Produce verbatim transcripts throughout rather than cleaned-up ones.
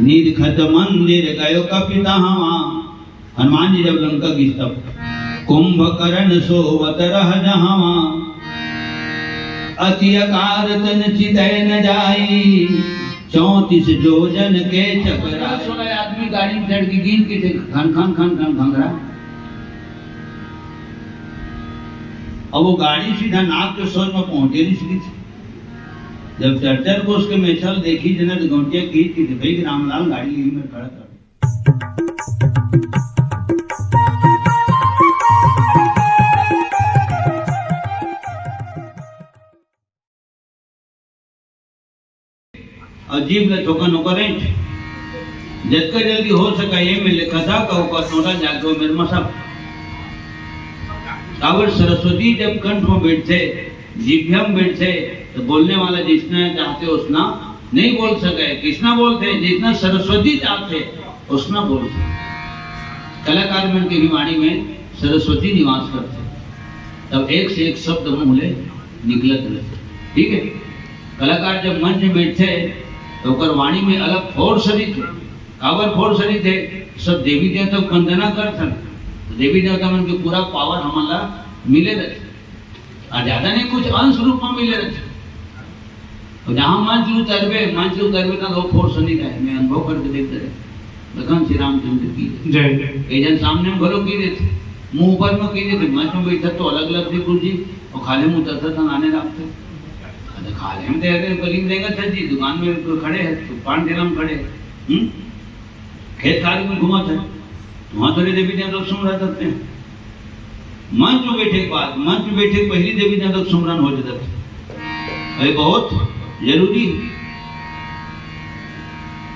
निरखत मंदिर गयो कपितहवा। हनुमान जी जब लंका गिस तब, कुंभकर्ण सोवत रह जहवा। अति अकार तन चितय न जाई, चौंतीस जोजन के चकरा। सोलह आदमी गाड़ी में चढ़ के गिर के थे, खन खन खन खन खंगरा। अब वो गाड़ी सीधा नाग के सोच में पहुंचे नहीं सकी थी। जब चरचर कोस के मेछल देखी जना तो गौंटिया की थी, भाई रामलाल गाड़ी यहीं में खड़ा कर। अउ जीभ ल थोकन ओकर ऐंठ। जतका जल्दी हो सके, ये में लिखा था का ओकर नोरा जाके मेर मसा। काबर सरस्वती जब कंठ में बैठथे, जीभ में बैठथे, तो बोलने वाला जितना चाहथे उतना नहीं बोल सके। किसना बोलथे? जितना सरस्वती चाहथे उसना बोलथे। कलाकार मन के भी वाणी में सरस्वती निवास करथे, तब एक से एक शब्द मुंह ले निकलत रहथे। ठीक है, कलाकार जब मंच में बैठथे तो ओकर वाणी में अलग force रहिथे। काबर force रहिथे? सब देवी देवता के वंदना करथन, तो देवी देवता मन के पूरा power हमन ला मिले रहथे। अउ ज्यादा नहीं, कुछ अंश रूप में मिले रहथे। अउ जहाँ मंच उतरबे, मंच उतरबे त लोग force नहीं रहे, मैं अनुभव करके देखते रहे। भगवान श्री रामचंद्र की जय। एक जन सामने में घलो की देथे, मुंह ऊपर में की देथे, मंच में बैठा तो अलग लगथे गुरु जी, अउ खाले मुंह उतरता था नाने लागथे। अरे खाले में दे रहे, गली में देगा सर जी, दुकान में तो खड़े हैं, तो पान ठेला में खड़े हैं, हम्म? खेत खार में घूमत है, तो वहाँ थोड़े देवी देवता सुन रह सकते हैं। मंच में बैठे के बाद, मंच में बैठे के पहली देवी देवता सुमरन हो जाता है। ये बहुत जरूरी है।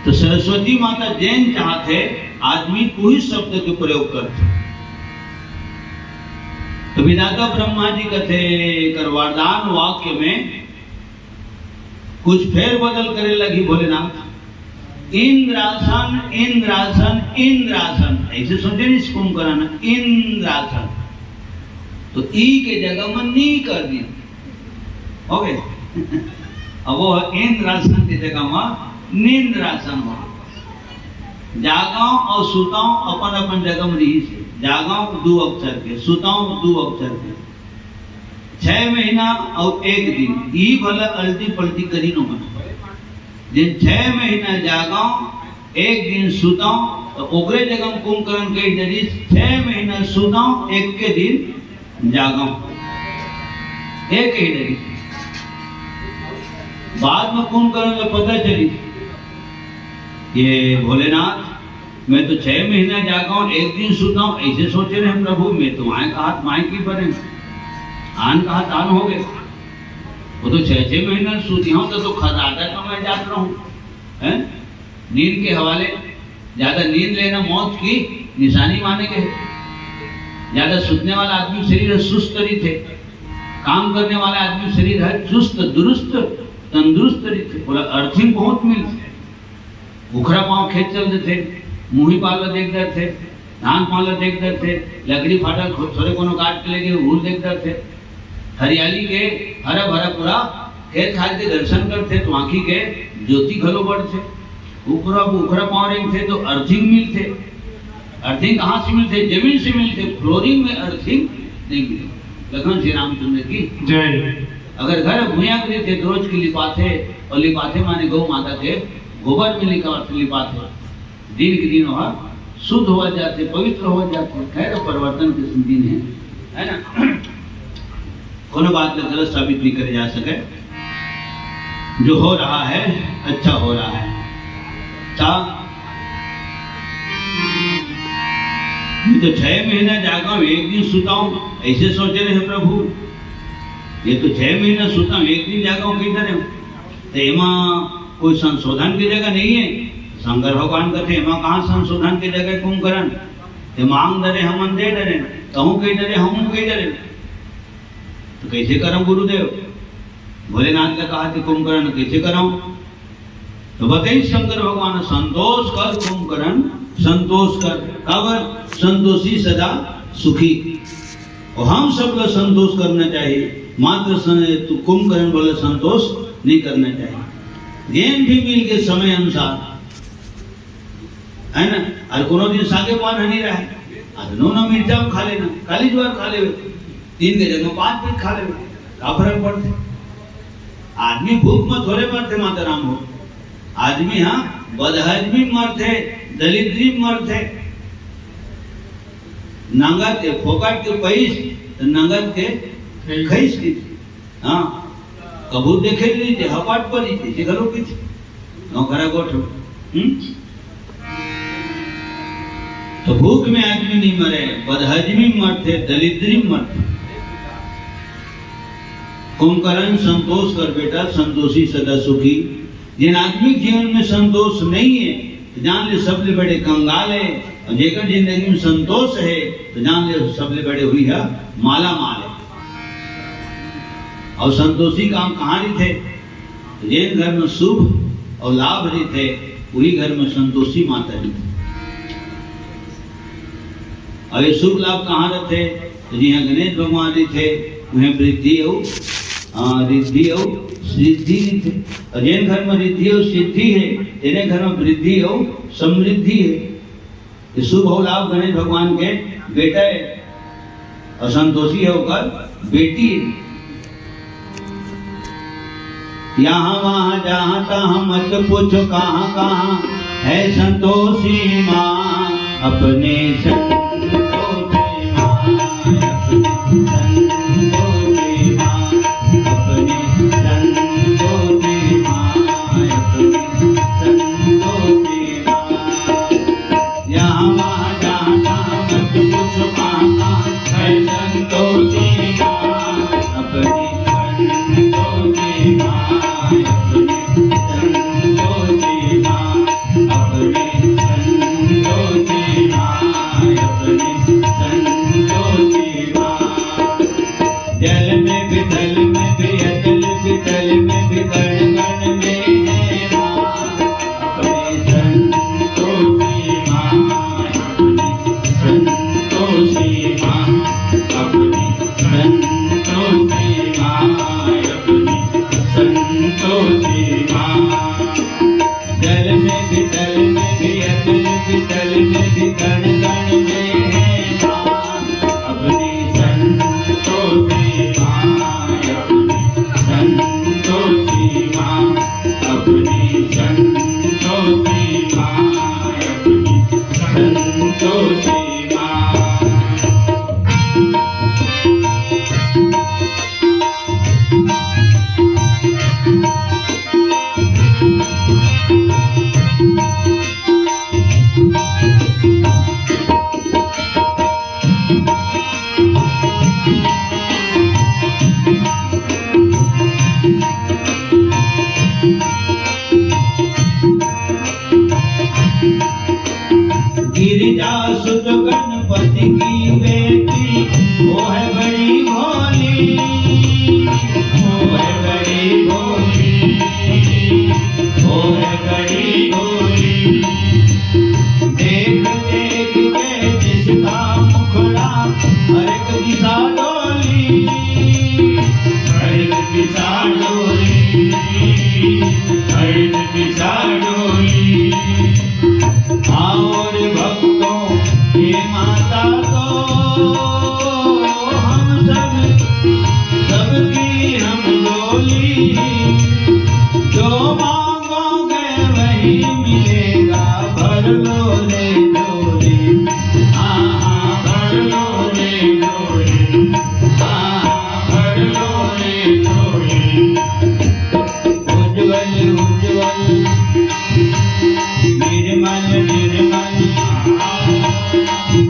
तो सरस्वती माता जेन चाहथे, आदमी कोई शब्द के प्रयोग करथे। तो विधाता ब्रह्मा जी कथे, कर वरदान वाक्य में कुछ फेर बदल करे लगी भोलेनाथ। इंद्रासन, इंद्रासन, इंद्रासन, ऐसे सोचे नहीं कुंभकर्ण, इंद्रासन। तो ई के जगह में नी कर दी, हो गए। अब वो इंद्रासन की जगह में निंद्रासन हो। जागव अउ सुतव अपन अपन जगह में रही से। जागव दू अक्षर के, सुतव दू अक्षर के। छह महीना अउ एक दिन, ई भला अल्टी पल्टी करी नो मन। जेन छह महीना जागव, एक दिन सुतव, तो ओकरे जगह में कुंभकर्ण कही डरिस, छह महीना सुतव, एक के दिन जागव, एक ही डरिस। बाद में कुंभकर्ण ला पता चली, ये भोलेनाथ, मैं तो छह महीना जागव, एक दिन सुतव, ऐसे सोचे रहे प्रभु, मैं तो आए कहा माए की बने, आन कहा तान हो गए। वो तो छह छह महीना सूती हूँ तो, तो खर्राटा का मैं जात रहूं, हैं? नींद के हवाले, ज्यादा नींद लेना मौत की निशानी माने गए। ज्यादा सुतने वाला आदमी शरीर है सुस्त रहिथे, काम करने वाला आदमी शरीर है चुस्त दुरुस्त तंदुरुस्त रहिथे। बोला अर्थिंग बहुत मिलथे। उखरा पाँव खेत चल देथे, मुही पाला देख डरथे, धान पाला देख डरथे, लकड़ी फाटल खो-, थोरे कोनो काट के लेगे, उहू देख डरथे। हरियाली के हरा भरा पूरा खेत खार के दर्शन करथे, तो आँखी के ज्योति घलो बढ़थे। उखरा, उखरा पाँव रेंगथे, तो अर्थिंग मिलथे। अर्थिंग कहाँ से मिलथे? जमीन से मिलथे, फ्लोरिंग में अर्थिंग नहीं मिले। लखन श्री रामचंद्र की जय। अगर घर भुइयां के रहिथे, तो रोज के लिपाथे, अउ लिपाथे माने गौ माता के गोबर में लिपा-, लिपाथे। दिन के दिन वह शुद्ध हो जाथे, पवित्र हो जाथे। खैर, परिवर्तन के दिन है, है ना? कोनो बात ला गलत साबित नहीं करे जा सके। जो हो रहा है, अच्छा हो रहा है। ता ये तो छह महीना जागव, एक दिन सुतव, ऐसे सोचे रहे प्रभु। ये तो छह महीना सुतव, एक दिन जागव कही डरेव। तो एमा कोई संशोधन की जगह नहीं है। शंकर भगवान कथे, एमा कहाँ संशोधन की जगह कुंभकर्ण? ते मांग डरे हमन दे डरे, तहूँ कही डरे, हमन कही डरे। तो कैसे करव गुरुदेव? भोलेनाथ का कहा कि कुंभकर्ण कैसे करव? तो बताई शंकर भगवान, संतोष कर कुंभकर्ण, संतोष कर। काबर? संतोषी सदा सुखी। और हम सब ला संतोष करना चाहिए, मात्र सं-, तू कुंभकर्ण बोले संतोष नहीं करना चाहिए। जेन भी मिल के समय अनुसार है ना? अउ कोनो दिन सागे पान ह नइ रहय, अउ नून मिर्चा खा लेना, काली ज्वार खा लेवे, तीन के जगह पांच पीस खा लेवे, का फरक पड़थे? आदमी भूख म थोरे मरथे माता राम हो, आदमी ह बदहजमी मरथे, दलिद्री मरथे। नंगत के फोकट के पइस, त नंगत के खइस के। हाँ, कभू देखे नइ ते हपाट परी, जइसे घलो कुछ नौकरा गोठ। हम्म? तो भूख में आदमी नइ मरे, बदहजमी मरथे, दलिद्री मरथे। कुंभकर्ण, संतोष कर बेटा, संतोषी सदा सुखी। जेन आदमी के जीवन में संतोष नइ हे, तो जान ले सबले बड़े कंगाल हे, अउ जेकर जिंदगी में संतोष हे, तो जान ले सबले बड़े हुई हे, माला माल हे। अउ संतोषी काम कहाँ रहिथे? जेन घर में सुख अउ लाभ रहिथे, उही घर में संतोषी माता रहिथे। अउ ये सुख लाभ कहाँ रहिथे? तो जिहाँ गणेश भगवान रहिथे, उहें वृद्धि अउ, हाँ, रिद्धि अउ सिद्धि रहिथे। अउ जेन घर में रिद्धि अउ सिद्धि हे, तेने घर में वृद्धि अउ समृद्धि हे। ये सुख अउ लाभ गणेश भगवान के बेटा हे अउ संतोषी हे ओकर बेटी हे। यहाँ वहाँ जहाँ तहाँ मत पूछो कहाँ कहाँ है संतोषी माँ, अपने संतोषी माँ, अपने संतोषी माँ, अपने संतोषी माँ, अपने संतोषी माँ। यहाँ वहाँ जहाँ तहाँ मत पूछो कहाँ कहाँ है संतोषी माँ, अपनी संतोषी माँ, अपनी संतोषी माँ, अपनी संतोषी माँ, अपनी संतोषी माँ। जल में भी थल में भी अचल भी तल में भी कण कण में है माँ, अपनी संतोषी माँ, अपनी संतोषी माँ, अपनी संतोषी माँ, अपनी संतोषी माँ। जल में भी थल में भी अचल भी तल में भी कण कण में है माँ, अपनी संतोषी माँ, अपनी संतोषी माँ, अपनी संतोषी माँ, अपनी संतोषी माँ। गिरिजा सुत गणपति की बेटी, वो है बड़ी भोली, वो है बड़ी भोली, वो है बड़ी भोली। देख देख के जिसका मुखड़ा हर एक दिशा डोली, हर एक दिशा डोली, हर एक दिशा डोली। आओ रे भक्तों, ये माता तो हम सब, सबकी हम डोली। जो मांगोगे वही मिलेगा, भर लो रे झोली। हाँ, हाँ, भर लो रे झोली। हाँ, हाँ, भर लो रे झोली। उज्जवल उज्जवल, निर्मल निर्मल,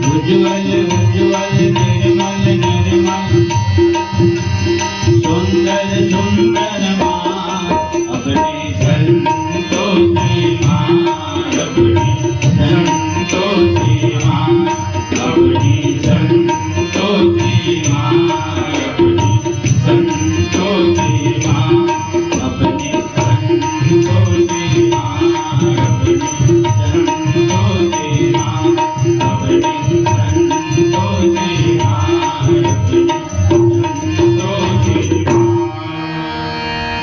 उज्जवल उज्जवल, निर्मल निर्मल, सुंदर सुंदर माँ, अपनी संतोषी माँ, अपनी संतोषी माँ, अपनी संतोषी माँ, अपनी संतोषी माँ, अपनी संतोषी माँ, अपनी संतोषी माँ, अपनी संतोषी माँ, अपनी संतोषी माँ।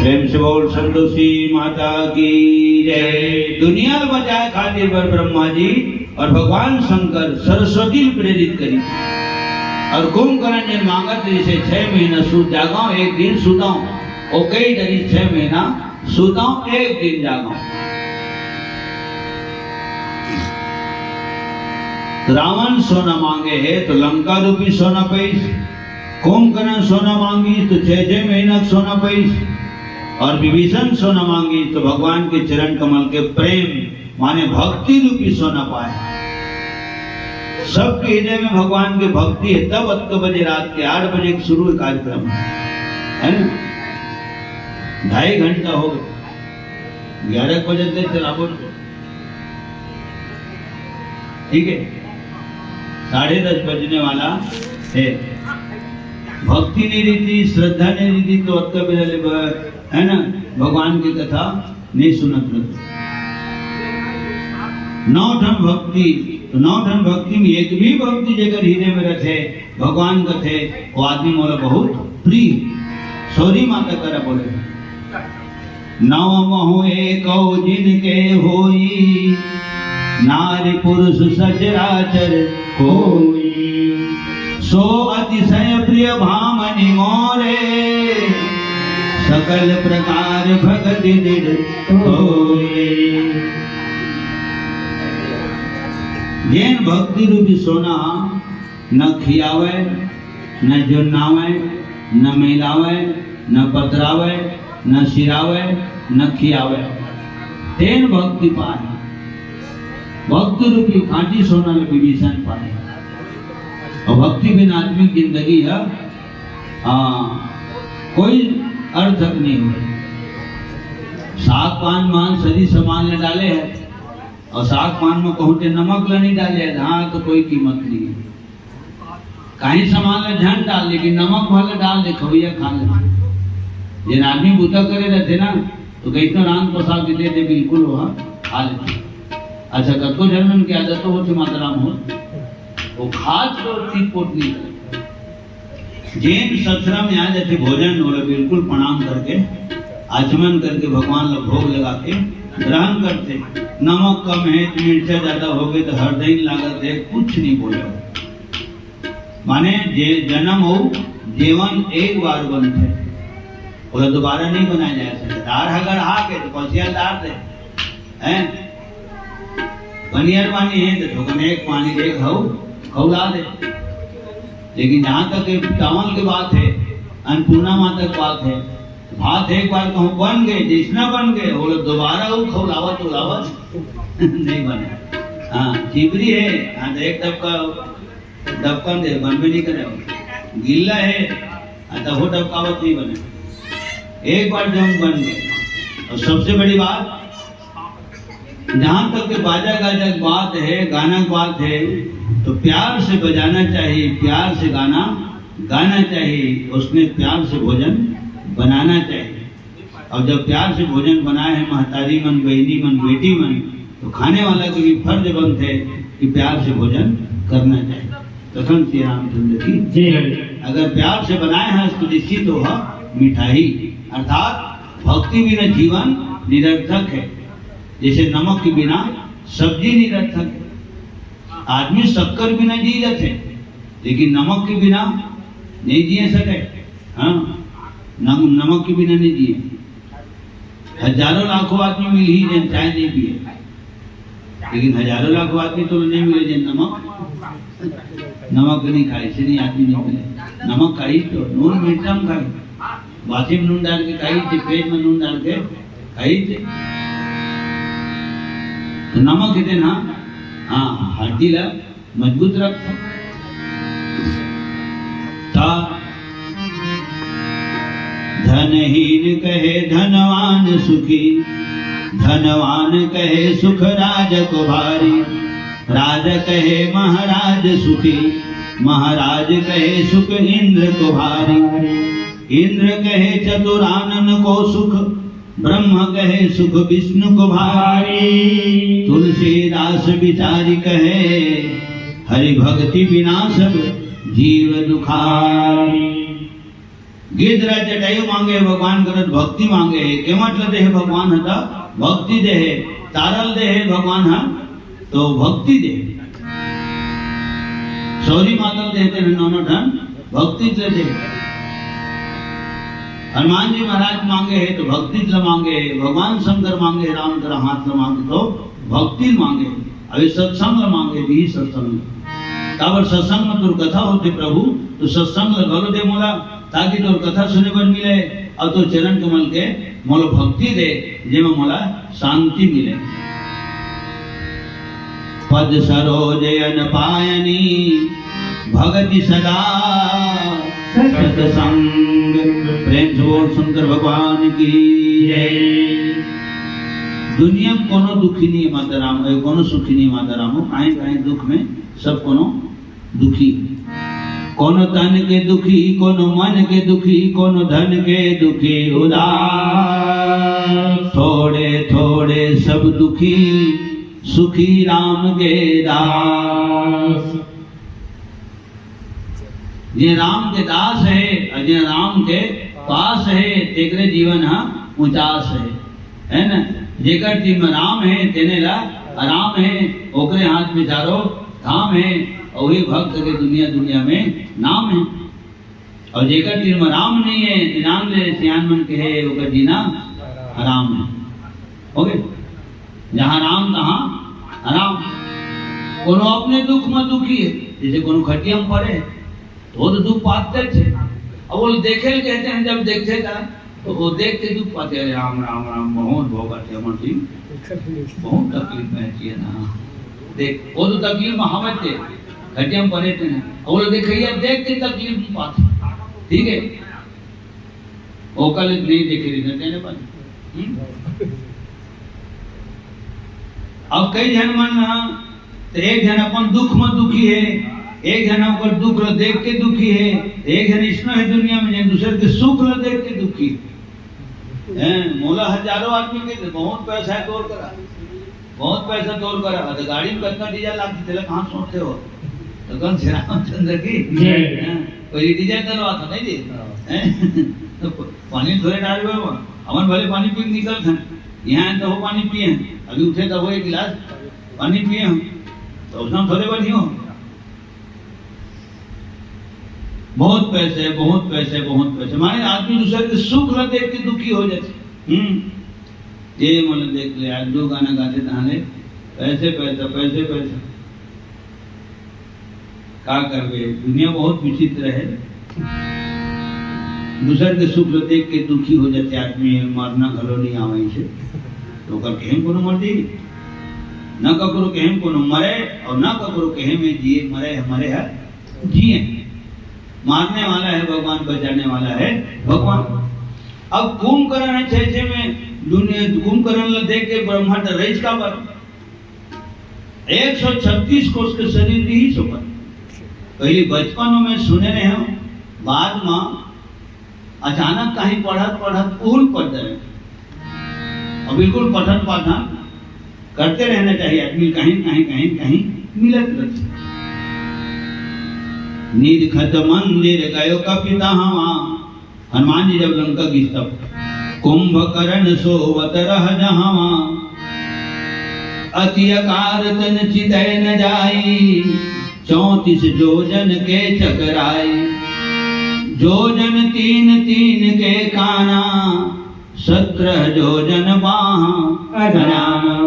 प्रेम से बोल संतोषी माता की जय। दुनिया ल बचाए खातिर बर ब्रह्मा जी और भगवान शंकर सरस्वती ल प्रेरित करी। और कुंभकर्ण जी मांगत, जैसे छह महीना सूत जागव, एक दिन सुतव, ओ कई डरी छह महीना सुतव, एक दिन जागव। रावण सोना मांगे हे तो लंका रूपी सोना पैस, कुंभकर्ण सोना मांगी तो छह छह महीना सोना पैस, और विभीषण सोना मांगी तो भगवान के चरण कमल के प्रेम माने भक्ति रूपी सोना पाए। सबके हृदय में भगवान के भक्ति है, तब अतक बजे रात के आठ बजे के शुरू है कार्यक्रम, है ना? ढाई घंटा हो गया, ग्यारह बजे तक चला बोल, ठीक है, साढ़े दस बजने वाला है। भक्ति नहीं रहती, श्रद्धा नहीं रहती, तो अतक बेरा ले ब-, है ना, भगवान की कथा नहीं सुनत रहते। नौ ठन भक्ति, तो नौ ठन भक्ति में एक भी भक्ति जेकर हृदय में रथे, भगवान कथे, वो आदमी मोला बहुत प्रिय। सौरी माता करा बोले, नव महु एक जिनके होई, नारी पुरुष सचराचर कोई। सो अतिशय प्रिय भामनी मोरे, सकल प्रकार भगति दृढ़ होए। जेन भक्ति रूपी सोना न खियावे, न जुन्नावे, न मिलावे, न पतरावे, न सिरावे, न खियावे, तेन भक्ति पाए। भक्ति रूपी खांटी सोना ल विभीषण पाए। और भक्ति बिन आदमी जिंदगी है, हाँ, कोई अर्थक नहीं हो। साग पान मान सरी सामान ले डाले है, और साग पान में कहूँ ते नमक ला नहीं डाले है, हाँ, तो कोई कीमत नहीं है। कहीं सामान ला झन डाल, लेकिन नमक भर ला डाल दे, खवैया खा ले। जेन आदमी बूता करे रहते ना, तो कहीं तो रांध पसा के दे दे, बिल्कुल वो खा लेते। अच्छा, कतको झन मन के आदत तो होते माता राम हो, वो खात तो ठीक पोट नहीं करे। जेन सथरा में आ जाते भोजन, ओला बिल्कुल प्रणाम करके, आचमन करके, भगवान ला भोग लगा के ग्रहण करते। नमक कम है तो मिर्चा ज्यादा हो गए तो हरदई लागत है, कुछ नहीं बोले। माने जे जन्म हो, जीवन एक बार बनते, ओला दोबारा नहीं बनाया जा सकता। दार अगर आ के तो पसिया दार दे, हैं? पनियर पानी है तो थोकन एक पानी दे, खाऊ, खौला दे। लेकिन जहाँ तक ये चावल की बात है, अन्नपूर्णा माता की बात है, भात एक बार कहूँ बन गए, जैसना बन गए, वो लोग दोबारा वो खौलावत उलावत नहीं बने। हाँ, चिबरी है, हाँ, तो एक डबका, डबकन दे, बन में नहीं करे। गिल्ला है, हाँ, तो वो डबकावत नहीं बने। एक बार जब बन गए, और सबसे बड़ी बात, जहाँ तक के बाजा गाजा की बात है, गाना की बात है, तो प्यार से बजाना चाहिए, प्यार से गाना गाना चाहिए, उसमें प्यार से भोजन बनाना चाहिए। और जब प्यार से भोजन बनाए हैं महतारी मन, बहनी मन, बेटी मन, तो खाने वाला के भी फर्ज बनते कि प्यार से भोजन करना चाहिए। कथन श्री रामचंद्र की जय। अगर प्यार से बनाए हैं तो निश्चित होगा मिठाई, अर्थात भक्ति बिना जीवन निरर्थक है। जैसे नमक के बिना सब्जी निरर्थक है, आदमी शक्कर बिना जी जाते, लेकिन नमक के बिना नहीं जिए सके। हाँ, नम-, नमक के बिना नहीं जिए। हजारों लाखों आदमी मिलही जेन चाय नहीं पिए, लेकिन हजारों लाखों आदमी तो नहीं मिले जेन नमक, नमक नहीं खाई, से नहीं आदमी नहीं मिले। नमक खाई तो नून मिर्चा खाई, बासी में नून डाल के खाई थे, पेट में नून डाल के खाई थे। तो नमक इतने ना, हाँ, हड्डी ला मजबूत रखता। ता धनहीन कहे धनवान सुखी, धनवान कहे सुख राज को भारी, राज कहे महाराज सुखी, महाराज कहे सुख इंद्र को भारी, इंद्र कहे चतुरानन को सुख, ब्रह्म कहे सुख विष्णु को भारी, तुलसीदास बिचारी कहे हरि भक्ति बिना सब जीव दुखारी। गिरधराज जटायु मांगे भगवान करत भक्ति मांगे, के मतलब हे भगवान हता भक्ति दे हे, तारल दे हे भगवान ह, तो भक्ति दे। सौरी मातल दे हे तेन नौनो ठन भक्ति ले दे। हनुमान जी महाराज मांगे हे तो भक्ति ल मांगे, भगवान शंकर मांगे, राम तेरा हाथ ल मांगे तो भक्ति मांगे, अभी सत्संग ल मांगे भी सत्संग। काबर सत्संग में तोर कथा होथे प्रभु, तो सत्संग ल घलो दे मोला, ताकि तोर कथा सुने बर मिले, अउ तोर चरण कमल के मोला भक्ति दे, जेमा मोला शांति मिले। पद सरोज अन पायनी भगति सदा सत्संग। प्रेम से बोल शंकर भगवान की जय। दुनिया में कोनो दुखी नहीं है माता राम, ए, कोनो सुखी नहीं है माता राम, काहे काहे दुख में सब कोनो दुखी। कोनो तन के दुखी, कोनो मन के दुखी, कोनो धन के दुखी उदास। थोड़े थोड़े सब दुखी, सुखी राम के दास। जे राम के दास हे अउ जे राम के पास हे, तेकरे जीवन ह उचास हे, है ना? जेकर दिल में राम हे, तेने ला आराम हे, ओकरे हाथ में चारों धाम हे, अउ वही भक्त के दुनिया दुनिया में नाम हे। अउ जेकर दिल में राम नहीं हे, जान ले सियान मन के हे, ओकर जीना हराम हे। हो गे? जहाँ राम तहाँ हराम। कोनो अपने दुख में दुखी हे, जैसे कोनो खटिया में पड़े हे, तो वो तो दुख पाते थे। अब वो देखे ल कहते हैं, जब देखते था तो वो देख के दुख पाते, "अरे राम, राम, राम, बहुत भोगत हे हमर दिल, बहुत तकलीफ में हे ना।" देख, वो तो तकलीफ में हवे थे, खटिया में पड़े थे ना। अब वो देखइया देख के तकलीफ में पाते, ठीक है, ओकर ले नहीं देखे रही ना, तेने बन। हम्म? अब कई झन मन ना, तो एक झन अपन दुख में दुखी हे, एक झन ओकर दुख ल देख के दुखी हे, एक झन इसनो हे दुनिया में, जे दूसर के सुख ल देख के दुखी हे। हैं, मोला हजारों आदमी के बहुत पैसा हे तोर करा, बहुत पैसा तोर करा, तो गाड़ी में कितना डीजल लागथे, तेला कहाँ सोचते हो? तो कौन श्री रामचंद्र की? जय। हैं, पहले डीजल डलवा था, नहीं जी? हाँ। हैं? तो पानी थोड़े डाल रहे हो, हमन भले पानी पी के निकल थे, यहाँ तो वो पानी पिए हैं, अभी उठे तो वो एक गिलास पानी पिए हम, तो उसमें थोड़े बनी हो। बहुत पैसे, बहुत पैसे, बहुत पैसे, माने आदमी दूसर के सुख ल देख के दुखी हो जाथे। हम्म, ये मन देख ले, आज दो गाना गाथे तहां ले, पैसे, पैसा, पैसे, पैसा। का करबे, दुनिया बहुत विचित्र हे। दूसर के सुख ल देख के दुखी हो जाथे आदमी, मरना घलो नहीं आवे से। तो ओकर कहे म कोनो मर्जी नहीं। न ककरो कहे म कोनो मरे अउ न ककरो कहे म जिए, मरे हे, मरे हे, जिए। मारने वाला हे भगवान, बचाने वाला हे भगवान। अब कुंभकर्ण हे छे छे में, दुनिया कुंभकर्ण ल देख के ब्रह्मा डराइस काबर? एक सौ छत्तीस कोस के शरीर रिहिस ओकर। पहली बचपन में सुने रहे हो, बाद में अचानक कहीं पढ़त पढ़त भूल पड़ जाए। और बिल्कुल पठन पाठन करते रहना चाहिए आदमी, कहीं, कहीं, कहीं, कहीं मिलत रहते। निर्घत मंदिर गयो कपिता हवा, हनुमान जी जब लंका गिस तब, कुंभकर्ण सोवत रह जहावा। अति अकार तन चितै न जाई, चौंतीस जोजन के चकराई। जोजन तीन तीन के काना, सत्रह जोजन बाह अजाना।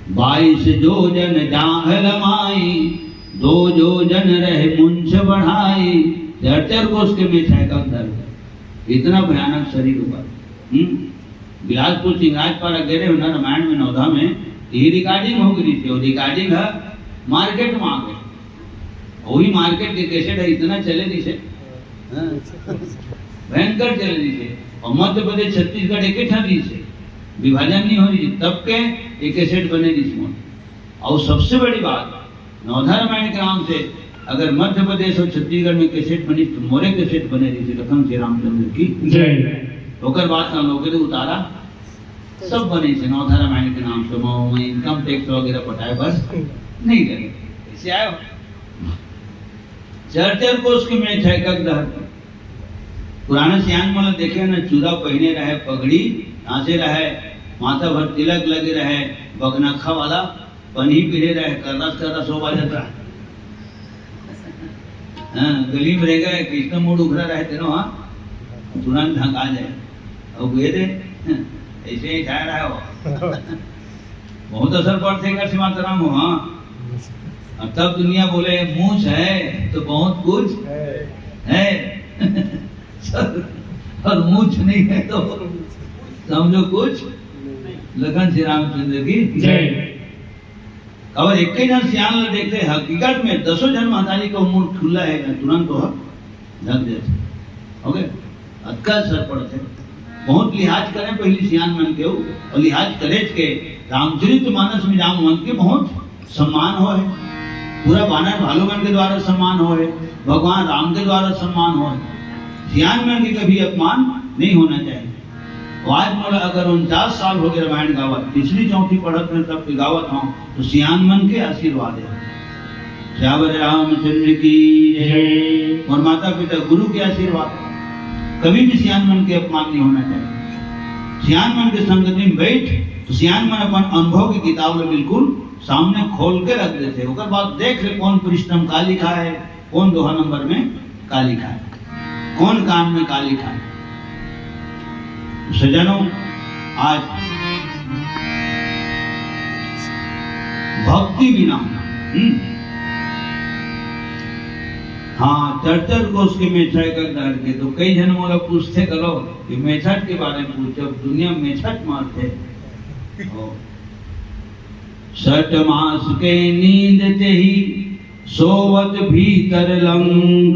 बाईस जोजन जांघ लमाई, दो जोजन रहे मुंछ बढ़ाई। चार चार कोस के मेछाय का अंदर, इतना भयानक शरीर होगा। हम्म? बिलासपुर चिंगराजपारा गे रहे हो ना, रामायण में नवधा में, ये रिकॉर्डिंग हो गई थी, वो रिकॉर्डिंग है मार्केट में आ गए। वही मार्केट के कैसेट है, इतना चले नहीं से, हाँ। भयंकर चले नहीं से। और मध्य प्रदेश, छत्तीसगढ़ एक ही ठान नहीं से, विभाजन नहीं हो रही, तब के ये कैसेट बने नहीं से। और सबसे बड़ी बात, नवधा रामायण के नाम से अगर मध्य प्रदेश और छत्तीसगढ़ में कैसेट बनी, तो मोरे कैसेट बने रही थी, लखन श्री रामचंद्र की। जय। ओकर बाद हम लोग के उतारा, सब बने से नवधा रामायण के नाम से, मऊ में इनकम टैक्स वगैरह पटाए बस नहीं लगे। ऐसे आए हो। चार चार कोस के मेछाय का अंदर। पुराना सियान मन देखे ना, चूड़ा पहने रहे, पगड़ी नाचे रहे, माथा भर तिलक लगे रहे, बगनखा वाला पनही पीढ़े रहे, कर्रस कर्रस हो बाजत रहे। हाँ, गली में रह गए, कृष्ण मूड उखरा रहे तेनो, हाँ, तुरंत ढंका जाए। और वे दे, ऐसे ही ठहरा है वो। बहुत असर पड़थे एकर से माताराम हो, हाँ। और तब दुनिया बोले, "मूछ है तो बहुत कुछ है।" और मूछ नहीं है तो समझो कुछ। लखन श्री रामचंद्र की जय। और एक ही जन सियान ला देखते, हकीकत में दसों जन महतारी को मूड़ खुला है, तुरंत तो ढक देथे। ओके, अतका असर पड़थे। बहुत लिहाज करें पहली सियान मन के, और लिहाज करे के रामचरित मानस में जाम मन के बहुत सम्मान होय, पूरा बानर भालू मन के द्वारा सम्मान होय, भगवान राम के द्वारा सम्मान होय। सियान मन के कभी अपमान नहीं होना चाहिए। और आज मोला अगर उनचास साल हो गए रामायण गावत, तीसरी चौथी पढ़त में तब के गावत हूँ, तो सियान मन के आशीर्वाद है। सियावर रामचंद्र की जय। और माता पिता गुरु के आशीर्वाद, कभी भी सियान मन के अपमान नहीं होना चाहिए। सियान मन के संगति में बैठ, तो सियान मन अपन अनुभव की किताब ला बिल्कुल सामने खोल के रख देथे। ओकर बाद देख ले कौन पृष्ठ में का लिखा है, कौन दोहा नंबर में का लिखा है, कौन कान में का लिखा है। सज्जनों, आज भक्ति बिना, हम्म, हाँ, चर चर कोस के मेछा कर डार के, तो कई झन मोला पूछथे करो कि मेछट के बारे में पूछो, दुनिया मेछट मारथे। ओ। सठ मास के नींद तेहि सोवत भीतर लंक,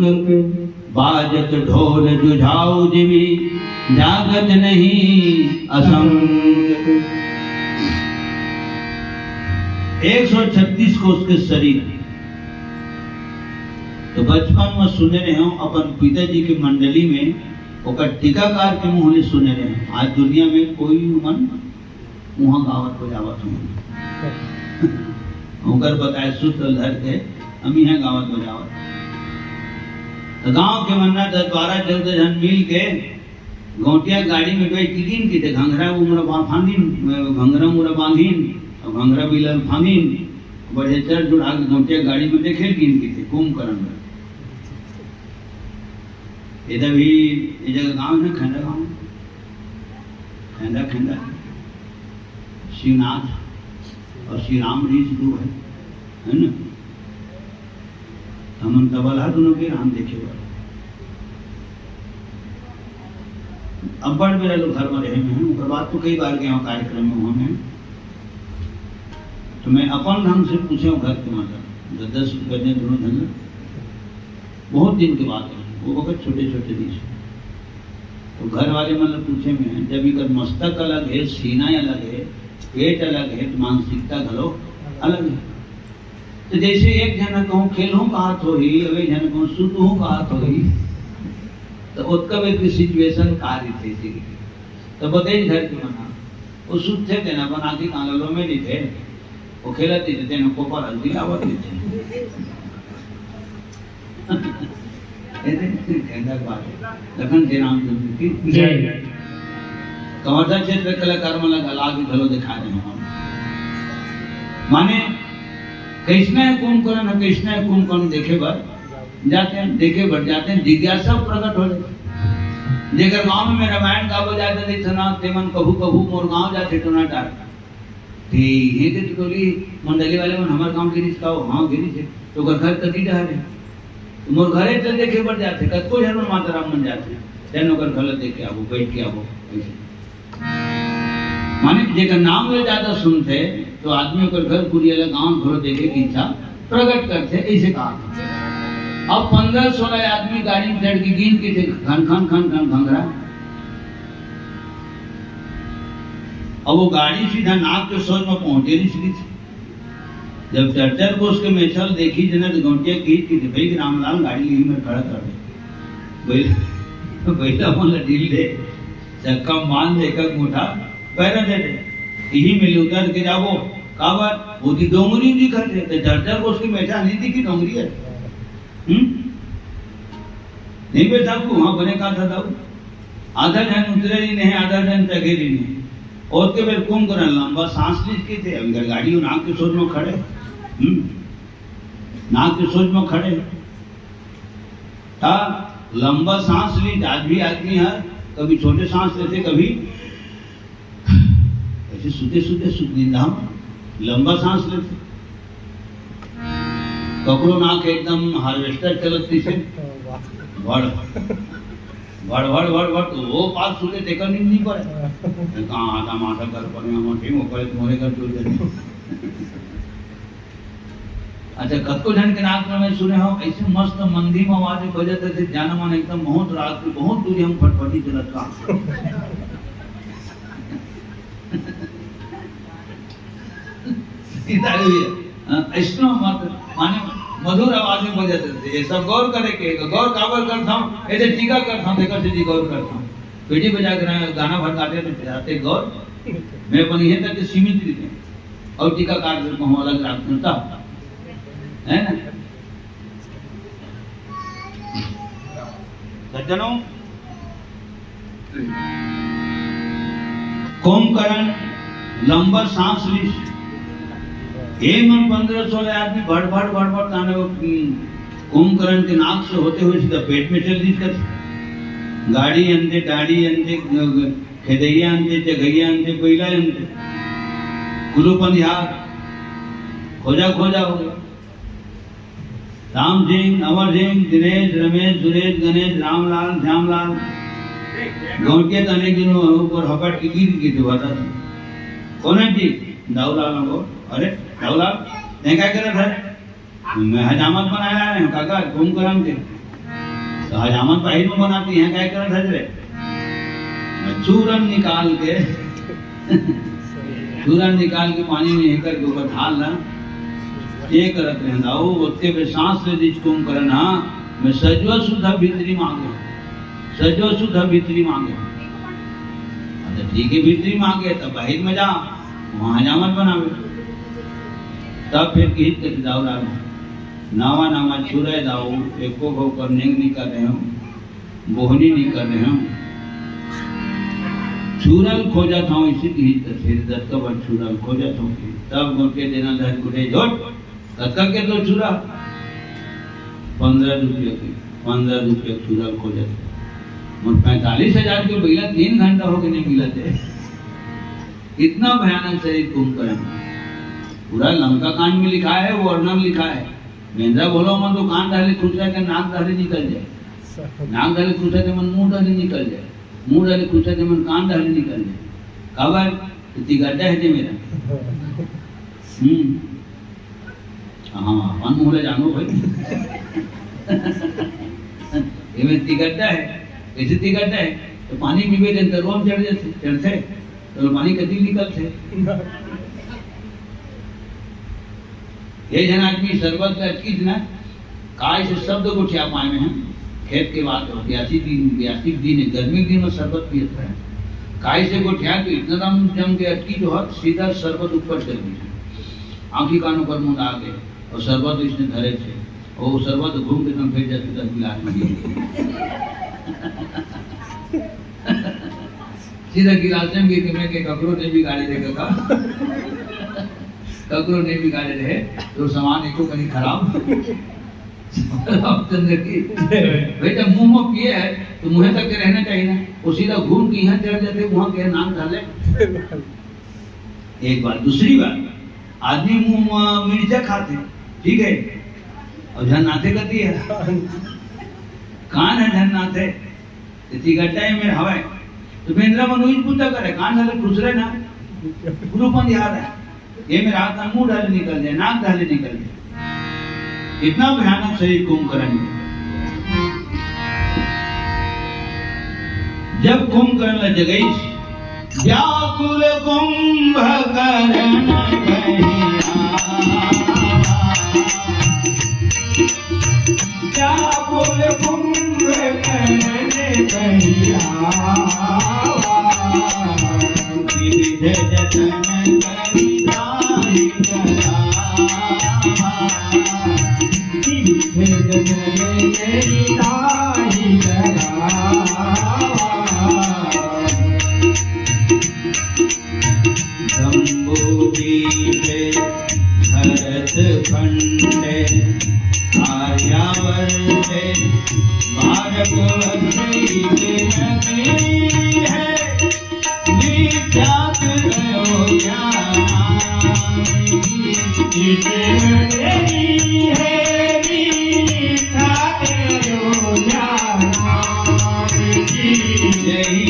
बाजत ढोल जुझाऊ जिमि जागत नहीं असंक। एक सौ छत्तीस कोस के शरीर। तो बचपन में सुने रहे हूँ अपन पिताजी के मंडली में, ओकर टीकाकार के मुँह ले सुने रहे हूँ। आज दुनिया में कोई उमन उहाँ गावत बजावत हूँ। ओकर बताए सूत्र धर के हम इहाँ गावत बजावत। तो गांव के मन ना दस बारह चौदह झन मिल के गौटिया गाड़ी में बैठ के गिन किथे, घंघरा उमरा बा-, फांदिन, घंघरा उमरा बांधिन, और घंघरा बिलर फांदिन, बढ़िया चर जुड़ा के गौटिया गाड़ी में देखे गिन किथे, कुंभकर्ण में। ये भी, ये जगह गांव है ना, खैंदा गांव। खैंदा, खैंदा। शिवनाथ और श्री राम ऋषि दो है, है ना? हमन तबल हा दोनों के राम देखे बर। अब्बड़ बेरा लोग घर में रहे में, ओकर बाद तो कई बार गए हों कार्यक्रम में, वहाँ में। तो मैं अपन ढंग से पूछे हों घर के माता, दस दस रुपये दे दोनों ढंग। बहुत दिन के बात है, वो वक्त छोटे छोटे दिन से। तो घर वाले मन ल पूछे में, जब इकर मस्तक अलग है, सीना अलग है, पेट अलग है, तो मानसिकता घलो अलग है। तो जैसे एक झन कहूँ खेलहूँ कहत होही, अब एक झन कहूँ सुतहूँ कहत होही, तो ओतका बेर के situation का रहिथे जी? तो बतेन घर के मन ह, वो सुतथे तेन अपन आँखी कान ल लोमे रहिथे, वो खेलत रहिथे, तेन कोपर हल्दी लावत रहिथे। ये देख, कहने की बात है। लखन श्री रामचंद्र की जय। कवर्धा क्षेत्र कलाकार मन ला घला के घलो दिखा रहे हैं। माने, कइसना है कुंभकर्ण, कइसना है कुंभकर्ण देखे बर जाथे, देखे बर जाथे, जिज्ञासा प्रकट हो जाथे। जेकर गांव में रामायण गावो जाथे, देखे ना, तेमन कभू कभू मोर गांव जाथे, टोना टार। ते इहे के टोली मंडली वाले मन हमर गांव गिरिस का हो? हाँ, गिरिस हे। तो ओकर घर कति डहर हे? तो मोर घरे चल देखे बर जाथे, कतको झन मन माता राम मन जाथे, चल ओकर घर ल देख के आबो, बैठ के आबो, ऐसे। माने जेकर नाम ल ज्यादा सुनथे, तो आदमी ओकर घर कुरिया ल गांव घलो देखे के इच्छा प्रकट करथे, ऐसे कहा। अब पन्द्रह सोलह आदमी गाड़ी में चढ़ के गिन के थे, खन खन खन खन घंघरा। अब वो गाड़ी सीधा नाक के सोच में पहुंचे नहीं सकी थी। जब चर चर कोस के मेछा ल देखिस तेन, तो गौंटिया कहिस कि, "भाई रामलाल, गाड़ी यहीं में खड़ा कर दे।" बइला, बइला मन ल ढील दे, चक्का म बांध दे, एक एक मुठा पैरा दे दे, इही में ले उतर के जाबो। काबर? ओती डोंगरी दिखत हे, तो चर चर कोस के मेछा नहीं दिखी, डोंगरी है। हम्म? नहीं बेटा, तू वहां बने का था दाऊ? आधा झन उतरे ही नहीं, आधा झन चघे ही नहीं। ओतके बेर कुंभकर्ण लंबा सांस लीस कहिथे, अभी गाड़ी नाक के सोझ में खड़े, हम्म, नाक के सोझ में खड़े। ता लंबा सांस लीस, आज भी आदमी है, कभी छोटे सांस लेथे, कभी ऐसे सुते सुते सुत निंदा हम लंबा सांस लेथे। ककरो नाक एकदम हार्वेस्टर चलत जैसे, भड़ भड़ भड़ भड़ भड़, तो वो पास सुते तेकर नींद नहीं पड़े। कहाँ आधा माथा कर पड़े, हम ठीक हो पड़े, तुम्हारे घर चल जाते। अच्छा, कतको झन के नाक में मैं सुने हूँ, ऐसे मस्त मंदी में आवाज बजत रहिथे, जाना मन एकदम बहुत रात के बहुत दूरी हम फटफटी चलत का। सीधा ही है। हाँ, ऐसनो मत, माने मधुर आवाज में बजत रहिथे। ये सब गौर करे के, तो गौर काबर करत हूँ, ऐसे टीका करत हूँ, देखो से जी गौर करत हूँ। पेटी बजा के ना गाना भर गाते तो जाते गौर, मैं अपन ये तक सीमित रहिथे। और टीकाकार के रूप में अलग राग मिलता है ना। सज्जनों, कुंभकर्ण लंबा सांस लीस। ये मन पंद्रह सोलह आदमी भड़ भड़ भड़ भड़ ताने वो, हम्म, कुंभकर्ण के नाक से होते हुए सीधा पेट में चल दी कर। गाड़ी अंते, डाड़ी अंते, खेदैया अंते, जगैया अंते, कोयला अंते, कुलू पंधियार, खोजा खोजा हो गया। राम सिंह, अमर सिंह, दिनेश, रमेश, सुरेश, गणेश, रामलाल, श्यामलाल, गौंटिया तने दिन ऊपर हपट के गिर गिर के बता था। कौन है जी? दाऊलाल हमको। अरे दाऊलाल, तैं क्या करत है? मैं हजामत बनाए ला रहे हूँ काका, कुंभकर्ण के। तो हजामत बाहिर में बनाती हैं, क्या करत है रे? मैं चूरन निकाल के, चूरन निकाल के पानी में हेकर के ऊपर ढाल ला। ये करत रहे दाऊ, ओतके बेर सांस ले दीस कुंभकर्ण, हाँ, मैं सजवा सुधा भीतरी मांगे, सजवा सुधा भीतरी मांगे। अच्छा ठीक है, भीतरी मांगे तब बाहिर में जा, वहां हजामत बनावे। तब फिर गीत के दाऊ लाल, नावा नावा छुरे दाऊ, एको घो कर नेंग नहीं कर रहे हो, बोहनी नहीं कर रहे हो। छुरल खोजत हूँ, इसी गीत के फिर दत्त बर छुरल खोजत हूँ। तब गोटे देना धर गुटे झोट, कतका के तो छुरा? पंद्रह रुपया के, पंद्रह रुपया छुरा खोजत हूँ। मोर पैंतालीस हजार के बइला तीन घंटा हो गए नहीं मिलत है। इतना भयानक शरीर कुंभकर्ण। पूरा लंका कांड में लिखा है, वर्णन लिखा है। बेंदरा बोलो मन तो कान डाले खुसरा के नाक डाले निकल जाए, नाक डाले खुसरा के मन मुंह डाले निकल जाए, मुंह डाले खुसरा के मन कान डाले निकल जाए। काबर? इतनी गड्ढा है जे मेरा। हम्म। हाँ, अपन मुंह ले जानो भाई। ये में तिगड्डा है, ऐसे तिगड्डा है, तो पानी पीबे जन तो रोम चढ़ जाते, चढ़ते, तो पानी कभी निकलते। ये जन आदमी शरबत का अटकीस ना, काय से शब्द गोठिया पाए में हम, खेत के बात हो, ब्यासी दिन, ब्यासी दिन है, गर्मी के दिन में शरबत पियत है। काय से गोठिया तो इतना दम जम के अटकी जो हत, सीधा शरबत ऊपर चल गई। आंखी कानों पर मुंह आ गए और शरबत इसने धरे थे। वो शरबत घूम के तुम फिर जाते दस गिलास में गिर गए। सीधा गिलास में गिर के मैं के ककड़ों ने बिगाड़े थे काका। ककड़ों ने बिगाड़े रहे, तो सामान एको कहीं खराब। रामचंद्र की। भाई, जब मुंह में पिए है, तो मुंह तक के रहना चाहिए ना। वो सीधा घूम के यहाँ चढ़ जाते, वहां के नाम डाले। एक बात। दूसरी बात, आदमी मुंह में मिर्चा खाते, ठीक है, और झन नाथे करती है, कान है झन नाथे, इतनी गड्ढा है मेरे हवाए, तो बेंदरा मन उही पूजा करे, कान डाले खुसरे ना, गुरु पंथ याद है। ये मेरा हाथ ना मुंह डाले निकल जाए, नाक डाले निकल जाए। इतना भयानक शरीर कुंभकर्ण। जब कुंभकर्ण ला जगईस, व्याकुल कुंभकर्ण कहिया। व्याकुल कुंभकर्ण कहिया। विविध जतन करि ताहि डरावा। विविध जतन करि ताहि डरावा। यही